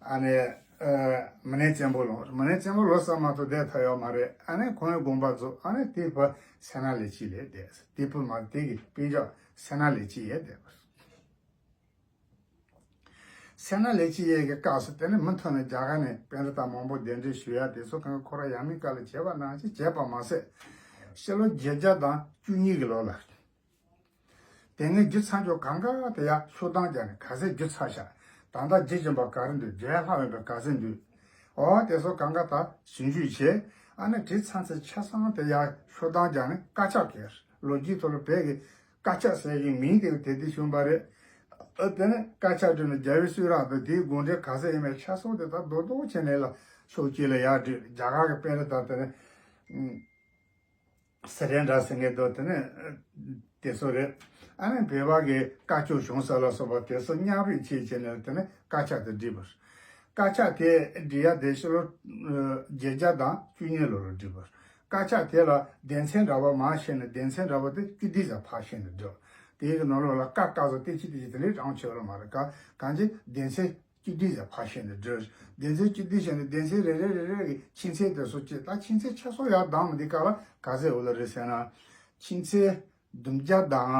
ཨ་ནི་མི་ནས་བཙན་པོ་ལོངས། མི་ནས་བཙན་པོ་ལོ་གསར་མ་ཐུབ་བསྡད་ཐུབ་ཡོད་མ་རེད། ཨ་ནི་ཁོང་གི་དགོངས་པ་རྫོགས། ཨ་ནི་དེའི་བུ་སད་ན་ལེགས་མཇིང་ལབ་བསྡད། དེའི་བུ་མ་དེ་གི་སྤུན་ཀྱག་སད་ན་ལེགས་མཇིང་ཡིན་བསྡད། སད་ན་ལེགས་མཇིང་གི་སྐབས་སུ་དེ་ནས་མུ་མཐུད་ནས་རྒྱ་གར་ནས་པཎྜི་ཏ་མང་པོ་གདན་འདྲེན་ཞུ་ཡ་དེ་ཚོ་གང་ཁོ་རང་ཡབ་མེས་སྐབས་ལ་བྱས་པ་ནང་བཞིན་བྱས་པ་མ་ཟད། ཕྱི་ལོ་བརྒྱད་བརྒྱ་དང་བཅུ་གཉིས་ཀྱི་ལོ་ལ། དེ་སྔའི་བསྒྱུར་ཚར་ཆོག་གང་ག་དེ་ཡར་ཤོག་གྲངས་བརྒྱབ་ནས་ག་ཚད་བསྒྱུར་ཚར་ཤག་ད་ལྟ་བསྒྱུར་བཞིན་པ་ག་རེ་འདུག་བརྒྱ་ལྷག་ཡོད་པའི་ག་ཚད་འདུག་འོ་དེ་ཚོ་གང་ག་ད་ཞིབ་འཇུག་བྱས། ཨ་ནི་བྲིས་ཚར་ཚད་ཆ་ཚང་དེ་ཡར་ཤོག་གྲངས་བརྒྱབ་ནས་དཀར་ཆག་བཀལ། ལོ་རྒྱུས་ཐོག་ལ་བོད་ཀྱི་དཀར་ཆག་ཟེར་གྱི་མིང་དེ་དེ་དུས་བྱུང་བ་རེད། ཨ་དེ་ནས་དཀར་ཆག་བྲིས་ནས་རྒྱལ་བའི་གསུང་རབ་དང་དེའི་དགོངས་འགྲེལ་ག་ཚད་ཡིན་མིན་ཆ་ཚང་དེ་དག་རྡོག་རྡོག་བྱས་ནས་ལ་ཕྱོགས་གཅིག་ལ་ཡར་བྲིས། རྒྱ་གར་གྱི་དཔེ་རིས་དང་དེ་ནས་སི་ཏན་ཌར་ཟེར་མཁན་དང་དེ་ནས་དེ་ཚོ་རེད། ཨ་ནི་བོད་པ་གི་བཀའ་ཆོས་གཞུང་ས་ལ་སོགས་པ་དེ་ཚོ་མཉམ་རུབ་བྱས་བྱས་ནས་དེ་ནས་དཀར་ཆག་དེ་བྲིས་པ་རེད། དཀར་ཆག་དེ་འབྲི་ཡ་དེ་ཕྱི་ལོ་ཨ་བརྒྱད་བརྒྱ་དང་བཅུ་གཉིས་ལོ་ལ་འབྲི་བར། དཀར་ཆག་དེ་ལ་སྡེ་ཚན་འདྲ་བ་མར་ཕྱེ་ནས་སྡེ་ཚན་འདྲ་བ་དེ་བཅུ་བདུན་ཙམ་ཕར་ཕྱེ་ནས་འབྲི་བ། དེའི་ནང་ལོགས་ལ་ཀ་ཀ་སོགས་ཏི་ཅི་ཏི་ཅི་དེ་འདྲའི་གྲངས་ཆེ་བ་ལ་མ་རེད། ག་གང་ཅི་སྡེ་ཚན་བཅུ་བདུན་ཙམ་ཕར་ཕྱེ་ནས་འབྲི། སྡེ་ཚན་བཅུ་བདུན་ཕྱེ་ནས་སྡེ་ཚན་རེ་རེ་རེ་རེ་གི་ཆོས་ཚན་དེ་ཚོ་བཅད། ད་ཆོས་ཚན་ཆ་ཚང་ཡར་བསྡམས་འདི་ག་ལ་ག་ཚད་འོ་ལ་རེད་ཟེར་ན། ཆོས་ཚན་བདུན་བརྒྱ་དང་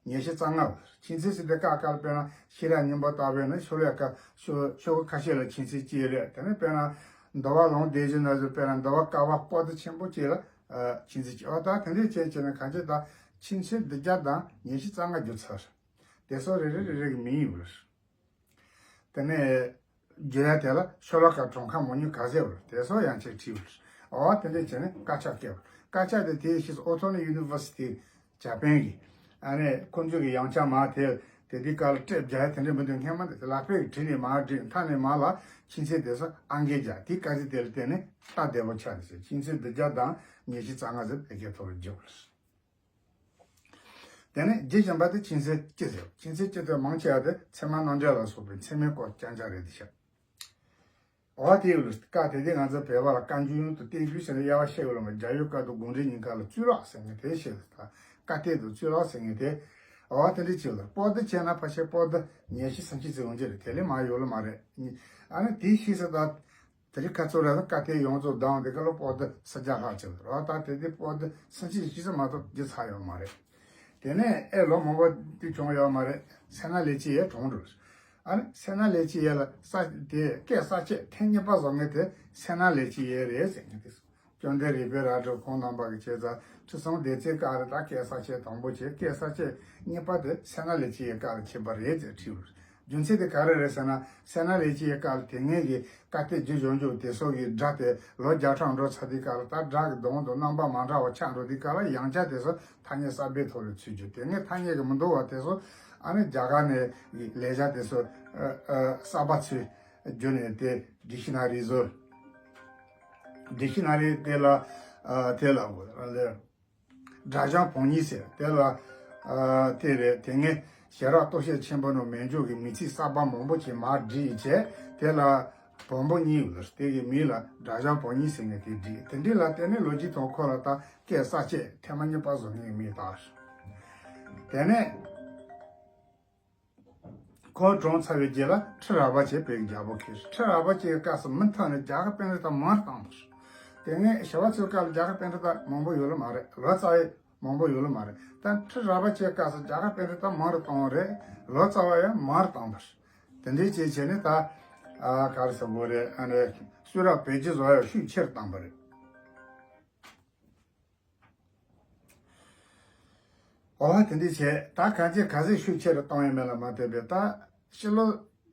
ཉི་ཤུ་རྩ་ལྔ། ཆོས་ཚན་ཟེར་དེ་ཀ་ཀ་ལ་དཔེར་ན་ཤེས་རབ་སྙིང་པོ་ལྟ་བུ་ཡིན་ན་ཤོ་ལོ་ཀ་ཤོ་ཤོ་ལོ་ཀ་ཁ་ཤས་ལ་ཆོས་ཚན་གཅིག་རེད། དེ་ནས་དཔེར་ན་འདུལ་བ་ལུང་སྡེ་བཞི་ན་ཟེར་དཔེར་ན་འདུལ་བ་ཀ་བ་པོ་ཏི་ཆེན་པོ་གཅིག་ལ་ཨ་ཆོས་ཚན་གཅིག་འོ་ད་དེ་འདྲའི་བྱས་བྱས་ནས་གང་ཅི་ད་ཆོས་ཚན་བདུན་བརྒྱ་དང་ཉི་ཤུ་རྩ་ལྔ་བསྒྱུར་ཚར། དེ་ཚོ་རེ་རེ་རེ་རེ་གི་མིང་ཡོད་རེད། དེ་ནས་བསྒྱུར་ཡ་དེ་ལ་ཤོ་ལོ་ཀ་གྲངས་ཀ་མང་ཉུང་ག་ཚད་ཡོད་རེད། དེ་ཚོ་ཡང་ཅིག་བྲིས་པ་རེད། འོ་དེ་འདྲས་བྱས་ནས་དཀར་ཆག་བཀལ་བ། དཀར་ཆག་དེ་དེའི་ཕྱིས་སུ་ཨོ་ཐོ་ནི་ཡུ་ནི་ཝར་སི་ཊི་ཇ་པན་གི་ཨ་ནི་ཁོང་ཚོ་གི་ཡང་ཆ་མ་དེ་དེ་དུས་སྐབས་ལ་ཊེབ་རྒྱག་ཡ་དེ་འདྲས་མི་འདུག་སྔན་མ་དེ་ལག་པས་བྲིས་ནས་མར་བྲིས། མཐའ་ནས་མར་ལ་ཆོས་ཚན་དེ་ཚོ་ཨང་ཀི་རྒྱག་དེ་དཀར་ཆག་དེ་ལ་བརྟེན་ནས་ལྟ་བདེ་པོ་ཆགས་ནས་ཟེར། ཆོས་ཚན་བདུན་བརྒྱ་དང་ཉི་ཤུ་རྩ་ལྔ་ཟེར་བོད་སྐད་ཐོག་ལ་བསྒྱུར་བ་རེད། དེ་ནས་རྗེ་བྱམས་པ་དེ་ཆོས་ཚན་སྤྱི་ཟེར། ཆོས་ཚན་སྤྱི་དེ་མང་ཆེ་བ་དེ་ཚད་མ་རྣམ་འགྲེལ་ལ་སོགས་པའི་ཚད་མའི་སྐོར་རྐྱང་རྐྱང་རེད་དེ་ཤག་འོ་དེ་ཡོད་ལ་བཀའ་དེ་དེ་ང་ཚོ་བོད་པ་ལ་བཀའ་འགྱུར་ཡོངས་སུ་བསྟན་འགྱུར་ཟེར་ནས་དབྱེ་བ་ཕྱེ་ཡོད་ལ་མ། རྒྱ་ཡོལ་བཀའ་དང་དགོངས་འགྲེལ་གཉིས་ཀ་ལ་གཙུག་ལག་ཟེར་མཁན་དེ་བཤད་ལ། བཀའ་གཏེར་དང་གཙུག་ལག་ཟེར་མཁན་དེ། འོ་དེ་འདྲ་བྱེད་ལ་པོ་ཏི་བྱས་ན་ཕལ་ཆེར་པོ་ཏི་ཉི་ཤུ་སུམ་ཅུ་ཙམ་ཡོང་རྒྱུ་རེད། དེ་ལས་མང་ཡོད་ལ་མ་རེད། ཨ་ནི་དེའི་ཕྱིས་སུ་ད། དེ་རིང་ཁ་ཚོ་ར་ལ་བཀའ་གཏེར་ཡོངས་རྫོགས་བསྡོམས་དེ་ག་ལ་པོ་ཏི་སུམ་བརྒྱ་ལྷག་ཅིག་རེད། ད་དེ་དེ་པོ་ཏི་སུམ་ཅུ་ཞིག་ཙམ་མ་གཏོགས་བསྒྱུར་ཚར་ཡོད་མ་རེད། དེ་ནས་ཨེ་ལོ་མང་པོ་དེ་བྱུང་ཡོད་མ་རེད། སད་ན་ལེགས་མཇིང་ཡས་གྲོངས་འགྲོ། ཨ་ནི་སད་ན་ལེགས་མཇིང་ཡས་ལ་ས་དེ་སྐད་གསར་བཅད་ཐེངས་གཉིས་པ་བཟོ་མཁན་དེ་སད་ན་ལེགས་མཇིང་ཡས་རེད་ཟེར་མཁན་དེ། བཅོམ་ལྡན་རིག་པའི་རལ་གྲི་ཁོང་རྣམ་པ་གི་བྱས་ཙང་ཁྲི་སྲོང་ལྡེ་བཙན་སྐབས་ལ་ད་སྐད་གསར་བཅད་དང་པོ་བྱས། སྐད་གསར་བཅད་གཉིས་པ་དེ་སད་ན་ལེགས་མཇིང་ཡས་སྐབས་ལ་ཕྱིན་པ་རེད་ཅེས་བྲིས་ཡོད། རྒྱུ་མཚན་དེ་ག་རེ་རེད་ཟེར་ན། སད་ན་ལེགས་མཇིང་ཡས་སྐབས་ལ་དེ་སྔའི་གི་བཀའ་གཏེར་བསྒྱུར་བྱུང་ཆོག་དེ་སོགས་ཀྱི་སྒྲ་དེ་ལོ་བརྒྱ་ཕྲག་འགྲོ་ཚར་དུས་སྐབས་ལ་ད་སྒྲ་གི་གདངས་དང་རྣམ་པ་མ་འདྲ་བ་ཆགས་འགྲོ་དུས་སྐབས་ལ་ཡང་བསྐྱར་དེ་ཚོ་ཐ་སྙད་གསར་པའི་ཐོག་ལ་ཚུད་རྒྱུ། དེ་སྔའི་ཐ་སྙད་ཀྱི་མི་འདུག་པ་དེ་ཚོ་ཨ་ནི་རྒྱ་གར་ནས་ལེགས་སྦྱར་དེ་ཚོ་ཨ་ཨ་གསར་པ་ཚུར་བསྒྱུར་ནས་དེ་ཌིག་ཤི་ན་རི་བཟོས། ཌིག་ཤི་ན་རི་དེ་ལ་ཨ་དེ་ལ་སྒྲ་གཞུང་བམ་གཉིས་ཟེར་དེ་ལ་ཨ་དེ་རེད། དེ་སྔའི་ཞལ་རག་སྟོབས་ཤེད་ཆེན་པོ་ནང་མེད་འཇོག་གི་མིང་ཚིག་གསར་པ་མང་པོ་ཅིག་མར་བྲིས་བྱས། དེ་ལ་བམ་པོ་གཉིས་ཡོད་ལ། དེ་གི་མིང་ལ་སྒྲ་གཞུང་བམ་གཉིས་ཟེར་མཁན་དེ་བྲིས། དེ་འདྲ་ལ་བརྟེན་ནས་ལོ་རྒྱུས་ཐོག་ཁོ་ལ་ད་སྐད་གསར་བཅད་ཐེངས་མ་གཉིས་པ་བཟོ་མཁན་གྱི་མིང་བཏགས། དེ་ནས་ཁོང་གྲོངས་ཚར་བའི་རྗེས་ལ་ཁྲི་རལ་པ་བྱས་བོད་ཀྱི་རྒྱལ་པོ་འཁེལ། ཁྲི་རལ་པ་བྱས་སྐབས་སུ་མུ་མཐུད་ནས་རྒྱ་གར་པཎྜི་ཏ་མང་རུ་བཏང་བ་རེད། དེ་སྔའི་ཞི་བ་འཚོའི་སྐབས་ལ་རྒྱ་གར་པཎྜི་ཏ་མང་པོ་ཡོད་ལ་མ་རེད། ལོ་ཙཱ་བ་མང་པོ་ཡོད་ལ་མ་རེད། ད་ཁྲི་རལ་པ་བྱས་སྐབས་སུ་རྒྱ་གར་པཎྜི་ཏ་མང་རུ་བཏང་བ་རེད། ལོ་ཙཱ་བ་ཡང་མང་རུ་བཏང་བ་རེད། དེ་འདྲའི་བྱས་བྱས་ནས་ད་ཨ་ག་རེ་ཟེར་དགོས་རེད། ཨ་ནི་གསུང་རབ་བོད་བསྒྱུར་བཟོ་ཡག་ཤུགས་ཆེ་རུ་བཏང་བ་རེད། འོ་དེ་འདྲ་བྱས། ད་གང་ཅི་ག་ཚོད་ཤུགས་ཆེ་རུ་གཏོང་ཡས་མེད་ལ་མ་ལྟོས་པའི། ད་ཕྱི་ལོ་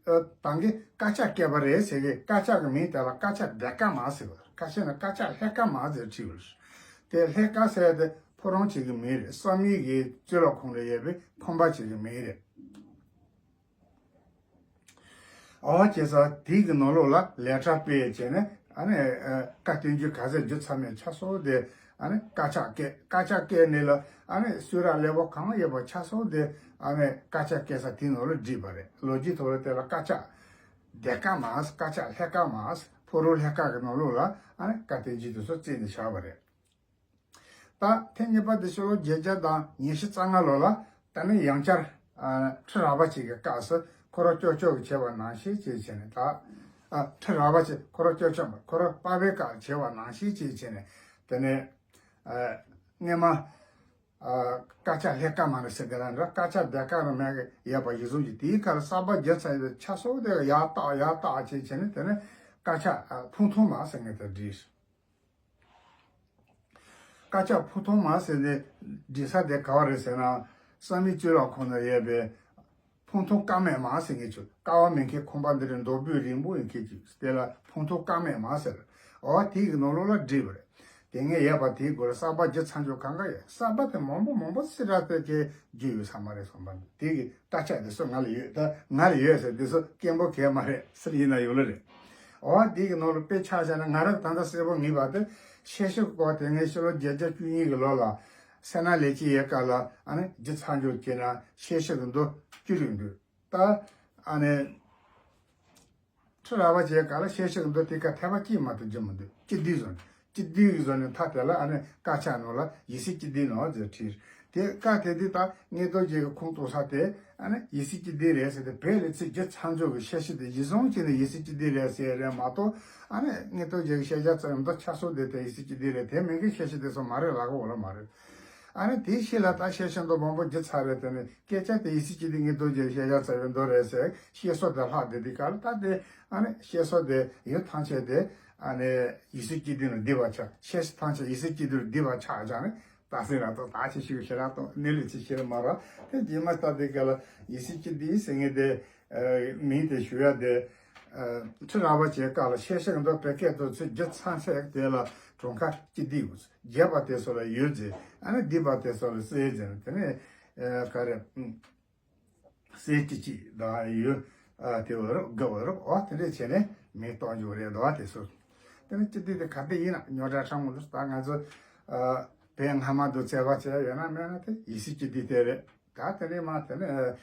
ཨ་ད་གིན་དཀར་ཆག་བཀལ་བ་རེད་ཟེར་གི། དཀར་ཆག་གི་མིང་དེ་ལ་དཀར་ཆག་ལྡན་དཀར་མ་ཟེར་བ། ཁ་ཤས་ནི་དཀར་ཆག་ལྷས་དཀར་མ་ཟེར་བྲིས་པ་རེད། དེ་ལྷས་དཀར་ཟེར་དེ་ཕོ་བྲང་ཅིག་གི་མིང་རེད། བསམ་ཡས་ཀྱི་རྩེ་ལོགས་ཁོངས་ལ་ཡོད་པའི་ཁང་པ་ཅིག་གི་མིང་རེད། ཨོ་བྱས་ཙང་དེའི་གི་ནང་ལོགས་ལ་ལས་གྲྭ་སྤེལ་བྱས་ནས། ཨ་ནི་ཨ་བཀའ་བསྟན་འགྱུར་ག་ཚོད་བསྒྱུར་ཚར་མེད་ཆ་སོགས་དེ། ཨ་ནི་དཀར་ཆག་བཀལ། དཀར་ཆག་བཀལ་ནས་ལ། ཨ་ནི་གསུང་རབ་ཀླད་པ་གང་ཡོད་པ་ཆ་སོགས་དེ། ཨ་ནི་དཀར་ཆག་བཀལ་ས་དེའི་ནང་ལ་བྲིས་པ་རེད། ལོ་རྒྱུས་ཐོག་ལ་དེ་ལ་དཀར་ཆག་ལྡན་དཀར་མ་ཟེར། དཀར་ཆག་ལྷས་དཀར་མ་ཟེར། ཕོ་བྲང་ལྷས་དཀར་གི་ནང་ལོགས་ལ། ཨ་ནི་བཀའ་བསྟན་འགྱུར་དེ་ཚོ་བརྩིས་ནས་བཞག་པ་རེད། ད་ཐེངས་གཉིས་པ་དེ་ཕྱི་ལོ་བརྒྱད་བརྒྱ་དང་ཉི་ཤུ་རྩ་ལྔ་ལོ་ལ། ད་ནི་ཡང་བསྐྱར་ཨ་ཁྲི་རལ་པ་ཅིག་གི་སྐབས་སུ་ཁོ་རང་སྐྱོབ་སྐྱོབ་ཀྱི་བྱས་པ་ནང་བཞིན་བྱས་བྱས་ནས། ད་ཨ་ཁྲི་རལ་པ་ཅིག་ཁོ་རང་སྐྱོབ་སྐྱོབ་པ། ཁོ་རང་པ་ཕའི་སྐབས་བྱས་པ་ནང་བཞིན་བྱས་བྱས་ནས། དེ་ནས་ཨ་སྔས་མ་ཨ་དཀར་ཆག་ལྷས་དཀར་མ་རེད་ཟེར་གི་ལ་འདྲ། དཀར་ཆག་ལྡན་དཀར་རེད་མེད་གི་ཡོད་པ་གཞི་བཟུང་གིས། དེའི་ཁར་གསར་པ་བསྒྱུར་ཚར་བའི་ཆ་སོགས་དེ་ཡར་བཏགས་ཡར་བཏགས་བྱས་བྱས་ནས། དེ་ནས་དཀར་ཆག་ཨ་ཕུང་ཐང་མ་ཟེར་མཁན་དེ་བྲིས། དཀར་ཆག་ཕུང་ཐང་མ་ཟེར་ནས་བྲིས་ས་དེ་ག་བ་རེད་ཟེར་ན། བསམ་ཡས་རྩེ་ལོགས་ཁོངས་ན་ཡོད་པའི་ཕུང་ཐང་དཀར་མེ་མ་ཟེར་མཁན་ཅིག། ཀ་བ་མེད་མཁན། ཁང་པ་འདི་རུ་རྡོ་སྦུག་རིང་པོ་ཡོད་མཁན་ཅིག། དེ་ལ་ཕུང་ཐང་དཀར་མེ་མ་ཟེར། འོ་དེའི་གི་ནང་ལོགས་ལ་བྲིས་པ་རེད། དེ་སྔ་ཡོད་པ་དེའི་སྐོར་ལ་གསར་པ་བསྒྱུར་ཚར་ཆོག་གང་ག་ཡོད། གསར་པ་དེ་མང་པོ་མང་པོ་སེ་ར་དེ་གས་བརྗོད་ཡོད་ས་མ་རེད་བསམ་པ་འདུག། དེ་གི་དཀར་ཆག་དེ་ཚོ་ང་ལ་ཡོད། ད་ང་ལ་ཡོད་ཟེར་དེ་ཚོ་སྐད་འབོད་གས་མ་རེད། སུ་ཡིན་ན་ཡོད་ལ་རེད། འོ་དེ་གི་ནང་ལ་དཔེ་ཆ་བཞག་ན། ང་རང་ད་ལྟ་གསལ་པོ་ངེས་པ་དེ། ཤེར་ཕྱིན་སྐོར་དེ་སྔ་ཕྱི་ལོ་བརྒྱད་བརྒྱ་བཅུ་གཉིས་གི་ལོ་ལ་སད་ན་ལས་ཀྱི་ཡལ་ག་ལ། ཨ་ནི་བསྒྱུར་ཚར་ཆོག་བྱས་ན་ཤེར་ཕྱིན་གི་མདོ་བཅུ་རེ་འདུག། ད་ཨ་ནི་ཁྲི་རལ་པ་ཅིག་གི་སྐབས་ལ་ཤེར་ཕྱིན་གི་མདོ་དེ་ག་ཐེག་པ་གཅིག་མ་གཏོགས་བསྒྱུར་མི་འདུག། སྤྱི་ཏི་བཟོ་ནས། སྤྱི་ཏི་བཟོ་ནས་མཐའ་དེ་ལ། ཨ་ནི་དཀར་ཆག་ནང་ལ་ཡེ་ཤེས་སྤྱི་ཏི་ནོར་བུ་ཟེར་བྲིས། དེ་སྐབས་དེ་དུས་ད་མངོན་རྟོགས་རྒྱན་གྱི་ཁུངས་གཏུགས་ས་དེ། ཨ་ནི་ཡེ་ཤེས་སྤྱི་ཏི་རེད་ཟེར་ཏེ། བོད་ལ་ཚིག་བསྒྱུར་ཚར་ཆོག་གི་ཤེར་ཕྱིན་དེ་གཞི་བཟུང་བྱས་ནས་ཡེ་ཤེས་སྤྱི་ཏི་རེད་ཟེར་རེད་མ་གཏོགས། ཨ་ནི་མངོན་རྟོགས་རྒྱན་གྱི་ཤེས་བྱ་ཙམ་མདོ་ཆ་སོགས་དེ་དེ་ཡེ་ཤེས་སྤྱི་ཏི་རེད། དེ་མིན་གྱི་ཤེར་ཕྱིན་དེ་ཚོ་མ་རེད་ལབ་གོ་ལ་མ་རེད། ཨ་ནི་དེའི་ཤེད་ལ་ད་ཤེར་ཕྱིན་མདོ་མང་པོ་བསྒྱུར་ཚར་རེད། དེ་ནི་སྐད་ཆ་དེ་ཡེ་ཤེས་སྤྱི་ཏི་མངོན་རྟོགས་རྒྱན་ཤེས་བྱ་ཙམ་པའི་མདོ་རེད་ཟེར། བཤད་སྲོལ་དེ་ལྷག་བསྡད་དུས་སྐབས་ལ། ད་དེ་ཨ་ནི་བཤད་སྲོལ་དེ་ཡུལ་ཐམས་ཅད་དེ་ཨ་ནི་ཡེ་ཤེས་སྤྱི་ཏི་ལ་བསྡུས་པ་ཆགས། ཤེར་ཕྱིན་ཐམས་ཅད་ཡེ་ཤེས་སྤྱི་ཏི་ལ་བསྡུས་པ་ཆགས་ཀྱང་ནི། ད་སེམས་ར་ཏོ་ད་ཆེ་ཤོས་ཤེས་ར་ཏོ་གནས་ལུགས་ཆེ་ཤོས་ར་མ་ར། དེ་རྗེས་མ་ལྟ་དུས་སྐབས་ལ་ཡེ་ཤེས་སྤྱི་ཏི་ཟེར་མཁན་དེ་ཨ་མིང་དེ་ཞུ་ཡ་དེ། ཨ་ཁྲི་རལ་པ་ཅིག་གི་སྐབས་ལ་ཤེར་ཕྱིན་མདོ་བོད་སྐད་དུ་ཚུར་བསྒྱུར་ཚར་ཚད་དེ་ལ་གྲངས་ཀ་སྤྱི་ཏི་ཡོད། རྒྱས་པ་དེ་ཚོ་ལ་ཡུལ་ཟེར། ཨ་ནི་བསྡུས་པ་དེ་ཚོ་ལ་གསེར་ཟེར། དེ་ནས་ཨ་ག་རེ། ཨུམ། གསེར་སྤྱི་སྤྱི་དང་ཡུལ། ཨ་དེ་བ་རུ་དགུ་བ་རུ། འོ་དེ་འདྲས་བྱས་ནས་མིང་གཏོང་རྒྱུ་རེད་འདུག་བ། དེ་ཚོ། དེ་ནས་སྤྱི་ཏི་དེ་ག་དེ་ཡིན་ན་རྙོག་དྲ་ཕྲ་མོ་འདུག། ད་ང་ཚོ་ཨ་བོད་སྔ་མ་དུ་བཙལ་བ་བྱས་ཡོད་ན་མེད་ན་དེ་ཡེ་ཤེས་སྤྱི་ཏི་དེ་རེད། ད་དེ་ནས་མ་དེ་ནས་ཨ་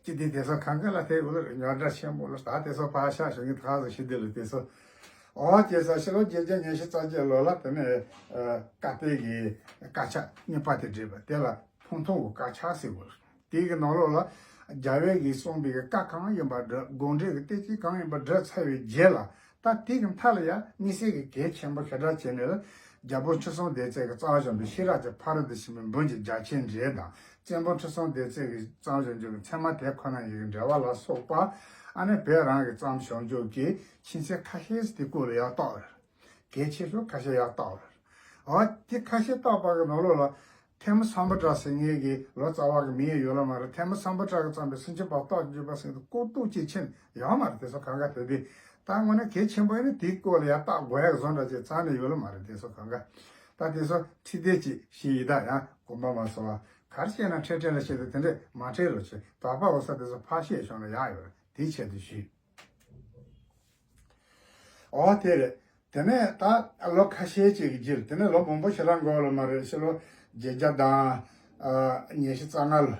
སྤྱི་ཏི་དེ་ཚོ་གང་ག་ལ་དེ་འུ་ལ་རྙོག་དྲ་ཆེན་པོ་ལ། ད་དེ་ཚོ་ཕར་བཞག་ཞུ་གི། ད་ག་ཚོད་ཞུ་དེ་ལ་དེ་ཚོ། འོ་བྱས་ཙང་ཕྱི་ལོ་བརྒྱད་བརྒྱ་ཉི་ཤུ་རྩ་བརྒྱད་ལོ་ལ་དེ་ནས་ཨ་བཀའ་བསྟན་གྱི་དཀར་ཆག་གཉིས་པ་དེ་བྲིས་པ་དེ་ལ་ཕུང་ཐང་གི་དཀར་ཆག་ཟེར་བ། དེ་གི་ནང་ལོགས་ལ་རྒྱལ་བས་ཀྱིས་གསུངས་པའི་བཀའ་གང་ཡིན་པ་འགྲེལ། དགོངས་འགྲེལ་གྱི་བསྟན་བཅོས་གང་ཡིན་པ་འགྲེལ་ཚར་བའི་རྗེས་ལ། ད་དེ་གི་མཐའ་ལ་ཡང་དམིགས་བསལ་གྱི་གལ་ཆེན་པོ་ཞེ་དྲག་བྱས་ནས་ལ། རྒྱལ་པོ་ཁྲི་སྲོང་ལྡེ་བཙན་གྱིས་བརྩམས་བཞག་པའི་ཤེས་རབ་ཀྱི་ཕ་རོལ་ཏུ་ཕྱིན་པའི་འབུམ་གྱི་རྒྱ་ཆེན་འགྲེལ་དང་། བཙན་པོ་ཁྲི་སྲོང་ལྡེ་བཙན་གྱིས་བརྩམས་བཞག་པའི་ཚད་མ་དེ་ཁོ་ན་ཉིད་ཀྱི་འགྲེལ་པ་ལ་སོགས་པ། ཨ་ནི་བོད་རང་གིས་བརྩམས་བཞག་པའི་ཆོས་ཚན་ཁ་ཤས་དེ་སྐོར་ལ་ཡང་བརྟགས་རེད། གལ་ཆེ་ཤོས་ཁ་ཤས་ཡར་བཏགས་པ་རེད། འོ་དེ་ཁ་ཤས་བཏགས་པ་གི་ནང་ལོགས་ལ་ཐོན་མི་སམ་བྷོ་ཊ་ཟེར་མཁན་གྱི་ལོ་ཙཱ་བ་གི་མིང་ཡོད་ལ་མ་རེད། ཐོན་མི་སམ་བྷོ་ཊ་གིས་བརྩམས་པའི་སུམ་ཅུ་པ་རྟོགས་བརྗོད་པ་ཟེར་མཁན་དེ་ཀོ་ཏོག་ཅིག་ཕྱིན་ཡོད་མ་རེད། དེ་ཚོ་གང་ག་དེ་དེ་ད་དངོས་གནས་གལ་ཆེན་པོ་ཡིན་ན་དེའི་སྐོར་ལ་ཡར་བཏགས་དགོས་ཡག་བཟོ་འདྲ་ཅིག་རྩ་ནས་ཡོད་ལ་མ་རེད། དེ་ཚོ་གང་ག་ད་དེ་ཚོ་ཁྲིད་དེ་ཅིག་ཞིག་ཡིན། ད་ཡང་དགོངས་པ་མ་ཚོམ་པ། ག་རེ་བཤད་ན་ཁྲེལ་ཁྲེལ་ལ་བཤད་དེ། དེ་འདྲས་མ་ཁྲེལ་རོགས་བྱེད། དོགས་པ་འོ་ས་དེ་ཚོ་ཕར་བཤད་བྱུང་ན་ཡག་ཡོད་རེད། དེའི་ཆེད་དུ་ཞུས། འོ་དེ་རེད། དེ་ནས་ད་ལོ་ཁ་ཤས་ཅིག་གི་རྗེས། དེ་ནས་ལོ་མང་པོ་ཞེ་དྲག་འགོར་ལ་མ་རེད། ཕྱི་ལོ་བརྒྱད་བརྒྱ་དང་ཨ་ཉི་ཤུ་རྩ་ལྔ་ལོ་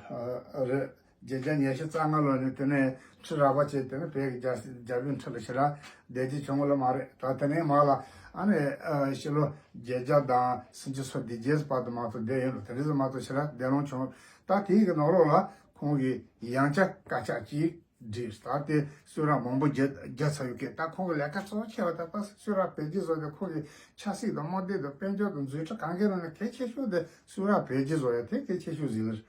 ཨ་རེད། བརྒྱད་བརྒྱ་ཉི་ཤུ་རྩ་ལྔ་ལོ་ནས་དེ་ནས་ཁྲི་རལ་པ་ཅིག་དེ་ནས་བོད་ཀྱི་རྒྱལ་རྒྱལ་པོའི་ཁྲི་ལ་ཞེ་དྲག་བསྡད་རྒྱུ་བྱུང་ལ་མ་རེད། ད་དེ་ནས་མར་ལ་ཨ་ནི་ཨ་ཕྱི་ལོ་བརྒྱད་བརྒྱ་དང་སུམ་ཅུ་སོ་བདུན་བརྒྱད་བར་དུ་མ་གཏོགས་བསྡད་ཡོད་ལ། དེ་འདྲ་ཙམ་མ་གཏོགས་ཞེ་དྲག་བསྡད་ལོང་བྱུང་། ད་དེའི་གི་ནང་ལོགས་ལ་ཁོང་གིས་ཡང་བསྐྱར་དཀར་ཆག་ཅིག་བྲིས། ད་དེ་གསུང་རབ་མང་པོ་བརྒྱ་བརྒྱ་ཚར་ཡོད་སྐད། ད་ཁོང་གི་ལས་ཀ་གཙོ་བོ་ཆེ་བ་ད་ལྟ་གསུང་རབ་བོད་བསྒྱུར་བཟོ་དེ་ཁོང་གི་ཆབ་སྲིད་དང་དམག་སྡེ་དང་དཔལ་འབྱོར་དང་འཛུགས་སྐྲུན་གང་གའི་ནང་ནས་གལ་ཆེ་ཤོས་དེ་གསུང་རབ་བོད་བསྒྱུར་བཟོ་ཡ་དེ་གལ་ཆེ་ཤོས་ཟིག་རེད།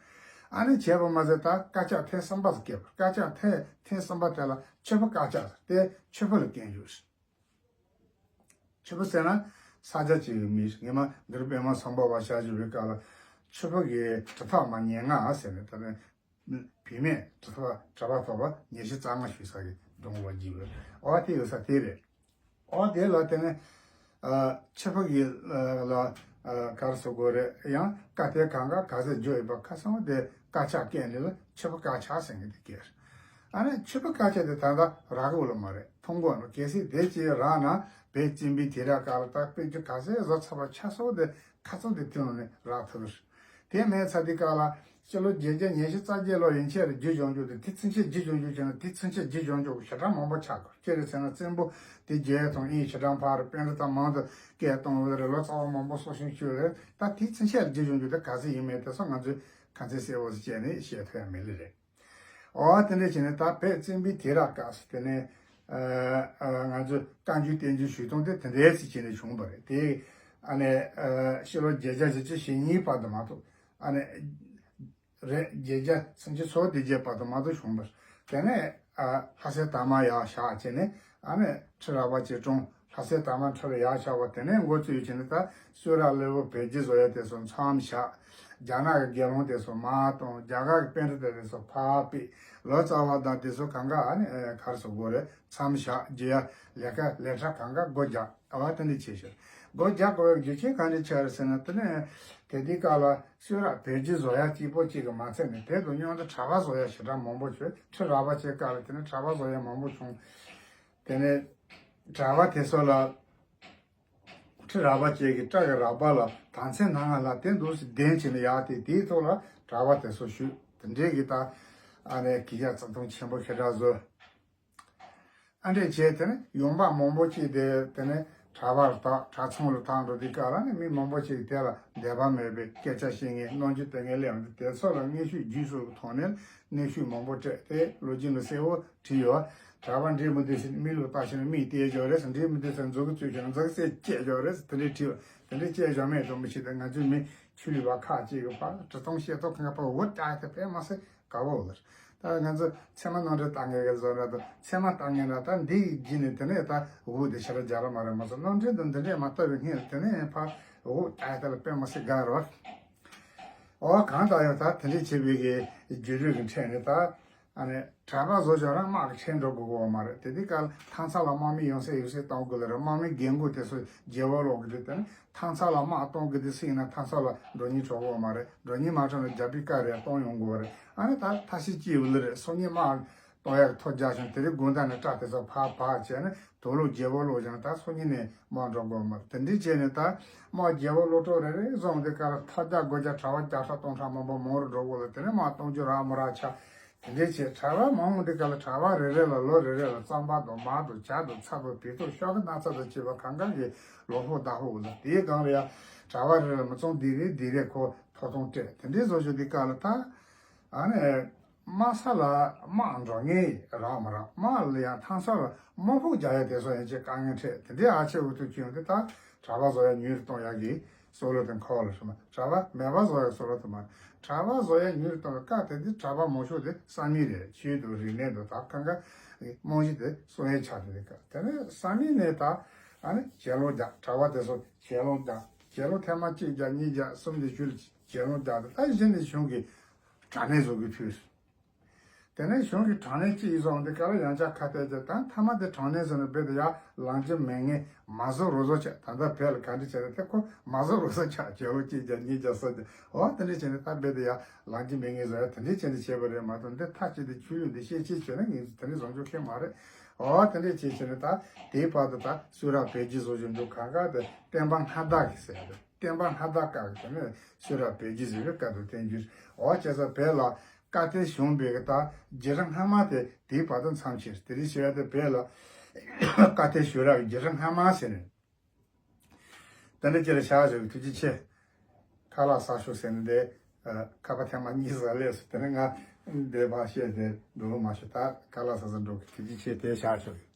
ཨ་ནི་བྱས་པ་མ་ཟད་ད་དཀར་ཆག་ཐེངས་གསུམ་པ་ཟིག་བཀལ་བ། དཀར་ཆག་ཐེངས་ཐེངས་གསུམ་པ་དེ་ལ་ཆོས་པ་དཀར་ཆག་ཟེར་ཏེ་ཆོས་པ་ལ་བཀལ་རྒྱུ་རེད། ཆོས་པ་ཟེར་ན་ས་ཆ་གཅིག་གི་མི་རེད། སྔོན་མ་འདིར་པདྨ་སམ་བྷ་ཝ་བཞག་བཞུགས་པའི་སྐབས་ལ་ ཆུ་ཕག་གི་གྲུབ་མཐའ་མ་ཉེར་ལྔ་ཟེར་ནས་ད་ནི་བུད་མེད་གྲུབ་མཐའ་གྲུབ་མཐའ་ཐོག་པ་ཉི་ཤུ་རྩ་ལྔ་ཞུས་ས་གི་སྒྲུང་ལ་བགྱིས་པ་རེད། ཨོ་དེ་ཡོད་ས་དེ་རེད། ཨོ་དེ་ལ་དེ་ནས་ཨ་ཆུ་ཕག་གི་ཨ་ལ་ཨ་ག་རེ་ཟེར་དགོས་རེད། ཡང་བཀའ་གཏེར་གང་ག་ག་ཚད་བརྗོད་ཡོད་པ་ཁ་སང་དེ་བཀའ་ཕྱག་སྐད་འདི་ལ་ཆུ་ཕག་བཀའ་ཕྱག་ཟེར་མཁན་དེ་སྐད་རེད། ཨ་ནི་ཆུ་ཕག་བཀའ་ཕྱག་དེ་ད་ལྟ་རག་གི་ཡོད་ལ་མ་རེད། མཐོང་གི་ཡོད་ལ། གལ་སྲིད་དེ་ཅིག་རག་ན་བོད་བཙན་པོའི་དུས་རབས་སྐབས་ལ་ད་དཔེ་ཆ་ག་ཚད་བཟོ་ཚར་བ་ཆ་སོགས་དེ་ཁ་ཚོན་དེ་དེ་ནང་ནས་རག་ཐུབ་ཀྱི་རེད། དེ་མེད་ཚར་དུས་སྐབས་ལ་སྤྱི་ལོ་བརྒྱད་བརྒྱ་ཉི་ཤུ་རྩ་བརྒྱད་ལོ་ཡན་ཆད་ལ་བརྒྱུད་འབྱུང་རྒྱུ་དེ། དེ་ཚུན་ཆད་བརྒྱུད་འབྱུང་རྒྱུ་བྱས་ན་དེ་ཚུན་ཆད་བརྒྱུད་འབྱུང་རྒྱུ་ཞེ་དྲག་མང་པོ་ཆགས་དགོས། ཅི་རེད་ཟེར་ན་བཙན་པོ་དེ་རྒྱལ་དང་དབྱིན་ཞེ་དྲག་འཕར། པཎྜི་ཏ་མང་དུ་སྐད་གཏོང་བ་རེད། ལོ་ཙཱ་བ་མང་པོ་གསོ་སྐྱོང་བྱས་རེད། ད་དེ་ཚུན་ཆད་ལ་བརྒྱུད་འབྱུང་རྒྱུ་དེ་ག་ཚོད་ཡིན་མིན་དེ་ཚོ་ང་ཚོས་ཁ་ཚོན་གསལ་བོ་ཞིག་བྱས་ནས་བཤད་ཐུབ་ཡ་མེད་ལེ་རེད། ཨོ་དེ་འདྲ་བྱས་ནས་ད་བོད་བཙན་པོའི་དུས་རབས་སྐབས་སུ་དེ་ནས་ཨ་ཨ་ང་ཚོས་བཀའ་འགྱུར་བསྟན་འགྱུར་ཞུ་སྟངས་དེ་དེ་འདྲའི་ཚིག་བྱས་ནས་བྱུང་བ་རེད། དེ་ཨ་ནས་ཨ་ཕྱི་ལོ་བརྒྱད་བརྒྱ་བཞི་བཅུ་ཞེ་གཉིས་བར་དུ་མ་གཏོགས། ཨ་ནས་རེད། བརྒྱད་བརྒྱ་སུམ་ཅུ་སོ་བདུན་བརྒྱད་བར་དུ་མ་གཏོགས་བྱུང་བ་རེད། དེ་ནས་ཨ་ལྷ་སའི་དར་དམར་ཡར་བཞག་བྱས་ནས་ཨ་ནས་ཁྲི་རལ་པ་ཅན་བཀྲོངས། ལྷ་སའི་དར་དམར་ཁྲི་ལ་ཡར་བཞག་པ་དེ་ནས་འགོ་བཙུགས་བྱས་ནས་ད་གསུང་རབ་གླེགས་བམ་བོད་བསྒྱུར་བཟོ་ཡ་དེ་ཚོ་མཚམས་བཞག་རྒྱ་ནག་གི་དགེ་སློང་དེ་ཚོ་མར་གཏོང་། རྒྱ་གར་གྱི་པཎྜི་ཏ་དེ་ཚོ་ཕར་ཕུད། ལོ་ཙཱ་བ་དང་དེ་ཚོ་གང་ག་ཨ་ནི་ཨེ་ག་རེ་ཟེར་དགོས་རེད། མཚམས་བཞག་བརྗོད་ཡ་ལས་ཀ་ལས་གྲྭ་གང་ག་སྒོ་རྒྱག་ཨ་བ་དེ་འདྲ་བྱས་ཤག་སྒོ་རྒྱག་དགོས་པའི་རྒྱུ་རྐྱེན་གང་འདྲ་ཆགས་རེད་ཟེར་ན། དེ་ནས་དེ་དུས་སྐབས་ལ་གསུང་རབ་བོད་བསྒྱུར་བཟོ་ཡ་གཅིག་པོ་གཅིག་གིས་མ་ཚད་ནས་དེ་དང་མཉམ་དུ་གྲྭ་པ་བཟོ་ཡ་ཞེ་དྲག་མང་པོ་བྱུང་། ཁྲི་རལ་པ་ཅན་སྐབས་ལ་དེ་ནས་གྲྭ་པ་བཟོ་ཡ་མང་པོ་བྱུང་། དེ་ནས་གྲྭ་པ་དེ་ཚོ་ལ། ཁྲི་རལ་པ་ཅན་གྱི་སྐྲ་གི་རལ་པ་ལ་དར་ཚོན་སྣ་ལྔ་ལ་དེ་འདུག་སེ་གདན་བྱས་ནས་ཡར་དེ་དེའི་ཐོག་ལ་གྲྭ་པ་དེ་ཚོ་བཞུགས། དེ་འདྲའི་གི་ད་ཨ་ནི་གི་ཡ་བརྩི་མཐོང་ཆེན་པོ་ཞེ་དྲག་བཟོས། ཨ་འདྲས་བྱས་དེ་ནས་ཡོང་འབབ་མང་པོ་ཅིག་དེ་དེ་ནས་གྲྭ་པར་དང་གྲྭ་ཚང་ལ་བཏང་འགྲོ་དུས་སྐབས་ལ་ནི་མི་མང་པོ་ཅིག་དེ་ལ་འདོད་པ་མེད་པའི་སྐད་ཆ་བཤད་མཁན་རྣམ་འགྱུར་སྟོན་མཁན་སླེབས་འདུག་དེ་ཚོ་ལ་དངོས་ཤུགས་བརྒྱུད་སོགས་ཀྱི་ཐོག་ནས་གནོན་ཤུགས་མང་པོ་སྤྲད་དེ་ལོ་རྒྱུས་ལ་གསལ་བོ་བྲིས་ཡོད། གྲྭ་པ་འགྲིག་མི་འདུག་ཟེར་མིག་ལོག་ལྟ་ཤེས་ན་མིག་བལྟས་ཡོད་རེད། འགྲིག་མི་འདུག་ཟེར་མཛུ་གུ་བཙུགས་ཤེས་ན་མཛུ་གུ་རྩེ་བཅད་ཡོད་རེད་ཟེར་དེ་འདྲའི་བྲིས་པ། དེ་འདྲའི་བཅད་བཞག་མེད་དུ་མི་ཤེས་ཏེ་ང་ཚོའི་མི་ཆོས་ལུགས་པ་ཁག་ཅིག་གི་བར་འབྲི་སྟངས་བཤད་སྟངས་གང་ག་པ་འུ་ཏག་ཏག་དཔེ་མ་སྲིད་དགའ་བོ་ལ། ད་ང་ཚོ་ཚད་མ་རྣམ་འགྲེལ་ལྟ་མཁན་གྱི་བཟོ་འདྲ་དང་ཚད་མ་ལྟ་མཁན་འདྲ་ད་འདི་ཡི་རྗེས་ནས་དེ་ནས་ད་འུ་དེ་ཤ་ར་རྒྱ་ར་མ་རེད་མ་ཚོ་རྣམ་འགྲེལ་དང་འདི་འདྲས་མ་ལྟ་བའི་སྔོན་དེ་ནས་ཕ་འུ་ཏག་ཏག་ལ་དཔེ་མ་སྲིད་དགའ་རོགས། ཨོ་གང་ལྟར་ཡང་ད་དེ་འདྲས་བྱེད་པའི་གི་རྒྱུ་རུས་ཀྱི་ཁྲལ་ནི་ད་ཨ་ནི་གྲྭ་པ་བཟོ་བྱས་རང་དམག་གི་ཁྲལ་འགྲོ་དགོས་གོ་མ་རེད། དེ་དུས་སྐབས་ལ་ཐང་ཚ་ལ་དམག་མི་ཡོང་སའི་ཡོད་སའི་གཏོང་དགོས་ལ་རེད། དམག་མི་རྒན་རྒོན་དེ་ཚོ་རྒྱལ་བོ་ལོག་གི་རེད། དེ་ནི་ཐང་ཚ་ལ་དམག་གཏོང་གི་དུས་སུ་ཡིན་ན་ཐང་ཚ་ལ་འགྲོ་སྙིང་བྲོ་གོ་མ་རེད། འགྲོ་སྙིང་མ་བྲོ་ན་རྒྱ་པི་ཀ་རེ་གཏོང་ཡོང་དགོས་རེད། ཨ་ནི་ད་ཐ་ཤི་ཅི་ཡོད་ལ་རེད། སང་ཉིན་དམག་གཏོང་ཡག་ཐོ་རྒྱག་བྱུང་དེ་རིང་དགོང་དག་ནས་སྐྲ་དེ་ཚོ་ཕར་ཕར་བྱས་ནས་དུག་ལོག་རྒྱལ་བོ་ལོག་བྱས་ནས་ད་སང་ཉིན་ནས་དམག་འགྲོ་དགོས་མ་རེད། དེ་འདྲས་བྱས་ནས་ད་དམག་རྒྱལ་བོ་ལོག་འགྲོ་རེ་རེ་བཟུང་དེ་ག་ལ་ཐ་རྒྱ་སྒོ་རྒྱ་གྲྭ་པ་བརྒྱ་ཕྲག་སྟོང་ཕྲག་མང་པོ་མང་རུ་འགྲོ་དགོས་ལ་དེ་ནས་དམག་གཏོང་རྒྱུ་རག་མ་རག་ཆགས། དེ་འདྲས་བྱས་གྲྭ་པ་མང་མོ་འདི་ག་ལ་གྲྭ་པ་རེ་རེ་ལ་ལོ་རེ་རེ་ལ་རྩམ་པ་དང་མར་དང་ཇ་དང་ཚྭ་དང་དེ་ཚོ་ཤོག་གི་སྣག་ཚ་དང་བཅས་པ་གང་ག་གི་ལོ་ཕོགས་ཟླ་ཕོགས་ལ་དེའི་སྒང་ལ་ཡ་གྲྭ་པ་རེ་རེ་ལ་མི་ཚང་འདི་རེ་འདི་རེ་ཁོ་ཐོབ་ཐང་སྤྲད། དེ་འདྲས་བཟོ་བཞིན་འདི་ག་ལ་ད་ཨ་ནི་དམག་ས་ལ་དམག་འགྲོ་ངེས་རག་མ་རག་དམག་ལ་ཡང་ཐང་ས་ལ་དམག་ཕོགས་རྒྱག་ཡ་དེ་ཚོ་ཡན་ཆད་དཀའ་ངལ་འཕྲད། དེ་འདྲས་ཨ་ཆེ་འུ་ཐུག་ཁྱོད་འདི་ད་གྲྭ་པ་བཟོ་ཡ་ཉུང་རུ་གཏོང་ཡ་གི་སྲོག་ལོ་དང་འཁོར་ལ་ཧྲི་མ་གྲྭ་པ་མེད་པ་བཟོ་ཡ་སྲོག་ལོ་དང་མ་གྲྭ་པ་བཟོ་ཡ་ཉུང་རུ་གཏོང་བའི་སྐབས་དེ་དུས་གྲྭ་པ་མང་ཤོས་དེ་བསམ་ཡས་རེད། ཆོས་དང་རིག་གནས་དང་ད་གང་ག་རྨང་གཞི་དེ་གསུང་ཡས་ཆགས་དེ་རེད། དེ་ནས་བསམ་ཡས་ནས་ད་ཨ་ནི་ཞལ་ལུང་རྒྱག་གྲྭ་པ་དེ་ཚོ་ཞལ་ལུང་རྒྱག་ཞལ་ལུང་ཐེངས་མ་གཅིག་རྒྱག་གཉིས་རྒྱག་གསུམ་དེ་ཞུ་ལ་ཞལ་ལུང་རྒྱག་དེ་ད་གཞི་ནས་གཞུང་གི་དྲག་གནོན་བཟོ་གི་ཕུལ། དེ་ནས་གཞུང་གི་དྲག་གནོན་ཅི་ཡིན་སོང་དེ་ག་ལ་ཡང་བསྐྱར་ཁ་གཏད་བྱས་ད་མཐའ་མ་དེ་དྲག་གནོན་ཟེར་ནས་རྦད་དེ་ཡར་ལངས་རྒྱུ་མེད་ངེས་མ་བཟོ་རོ་བཟོ་ཆགས། ད་ལྟ་བོད་ལ་ག་འདྲ་བྱས་རེད་དེ་ཁོ་མ་བཟོ་རོ་བཟོ་ཆགས་ཞལ་ལུང་གཅིག་རྒྱག་གཉིས་རྒྱག་གསུམ་རྒྱག་འོ་དེ་འདྲ་བྱས་ནས་ད་རྦད་དེ་ཡར་ལངས་རྒྱུ་མེད་ངེས་བཟོ་ཡ་དེ་འདྲ་བྱས་ནས་བྱས་པ་རེད་མ་གཏོགས་འདི་མཐའ་གཅིག་ཏུ་ཆོས་ལུགས་འདི་བཤད་ཅིག་བྱས་ན་ངེས་དེ་འདྲ་བཟོ་འཇོག་མཁན་མ་རེད། འོ་དེ་འདྲ་བྱས་བྱས་ནས་ད་དེའི་བར་དུ་ད་གསུང་རབ་བོད་བསྒྱུར་བཟོ་བཞིན་འདུག་གང་ག་དེ་བསྟན་པ་སྔ་དར་གི་ཟེར་ཡ་རེད། བསྟན་པ་སྔ་དར་སྐབས་ཀྱི་དེ་ནས་གསུང་རབ་བོད་བསྒྱུར་ཟེར་བའི་སྐབས་དུ་བསྟན་འགྱུར། འོ་བྱས་ཙང་བོད་ལ་བཀའ་གཏེར་བྱུང་བའི་གི་ད་བརྒྱུད་རིམ་སྔ་མ་དེ་དེའི་བར་དུ་མཚམས་ཆེར་དེ་རིང་བྱས་ཏེ་བོད་ལ་བཀའ་གཏེར་གསུང་རབ་ཀྱི་བརྒྱུད་རིམ་སྔ་མ་ཟེར་ནས། དེ་འདྲ་ཅིག་ལ་བཞག་བཞག་གི་ཐུགས་རྗེ་ཆེ། ཁ་ལག་ཟ་ཤོག་ཟེར་ནས་འདི་ཨ་ཁ་པར་ཐེངས་མ་གཉིས་ཟ་ལས་སུ་དེ་ནས་ང་འདས་པ་བཤད་དེ་འགྲོ་མ་ཤོག་ད་ཁ་ལག་ཟ་ཟ་འགྲོ་གི་ཐུགས་རྗེ་ཆེ་དེ་བཞག་བཞག་གི།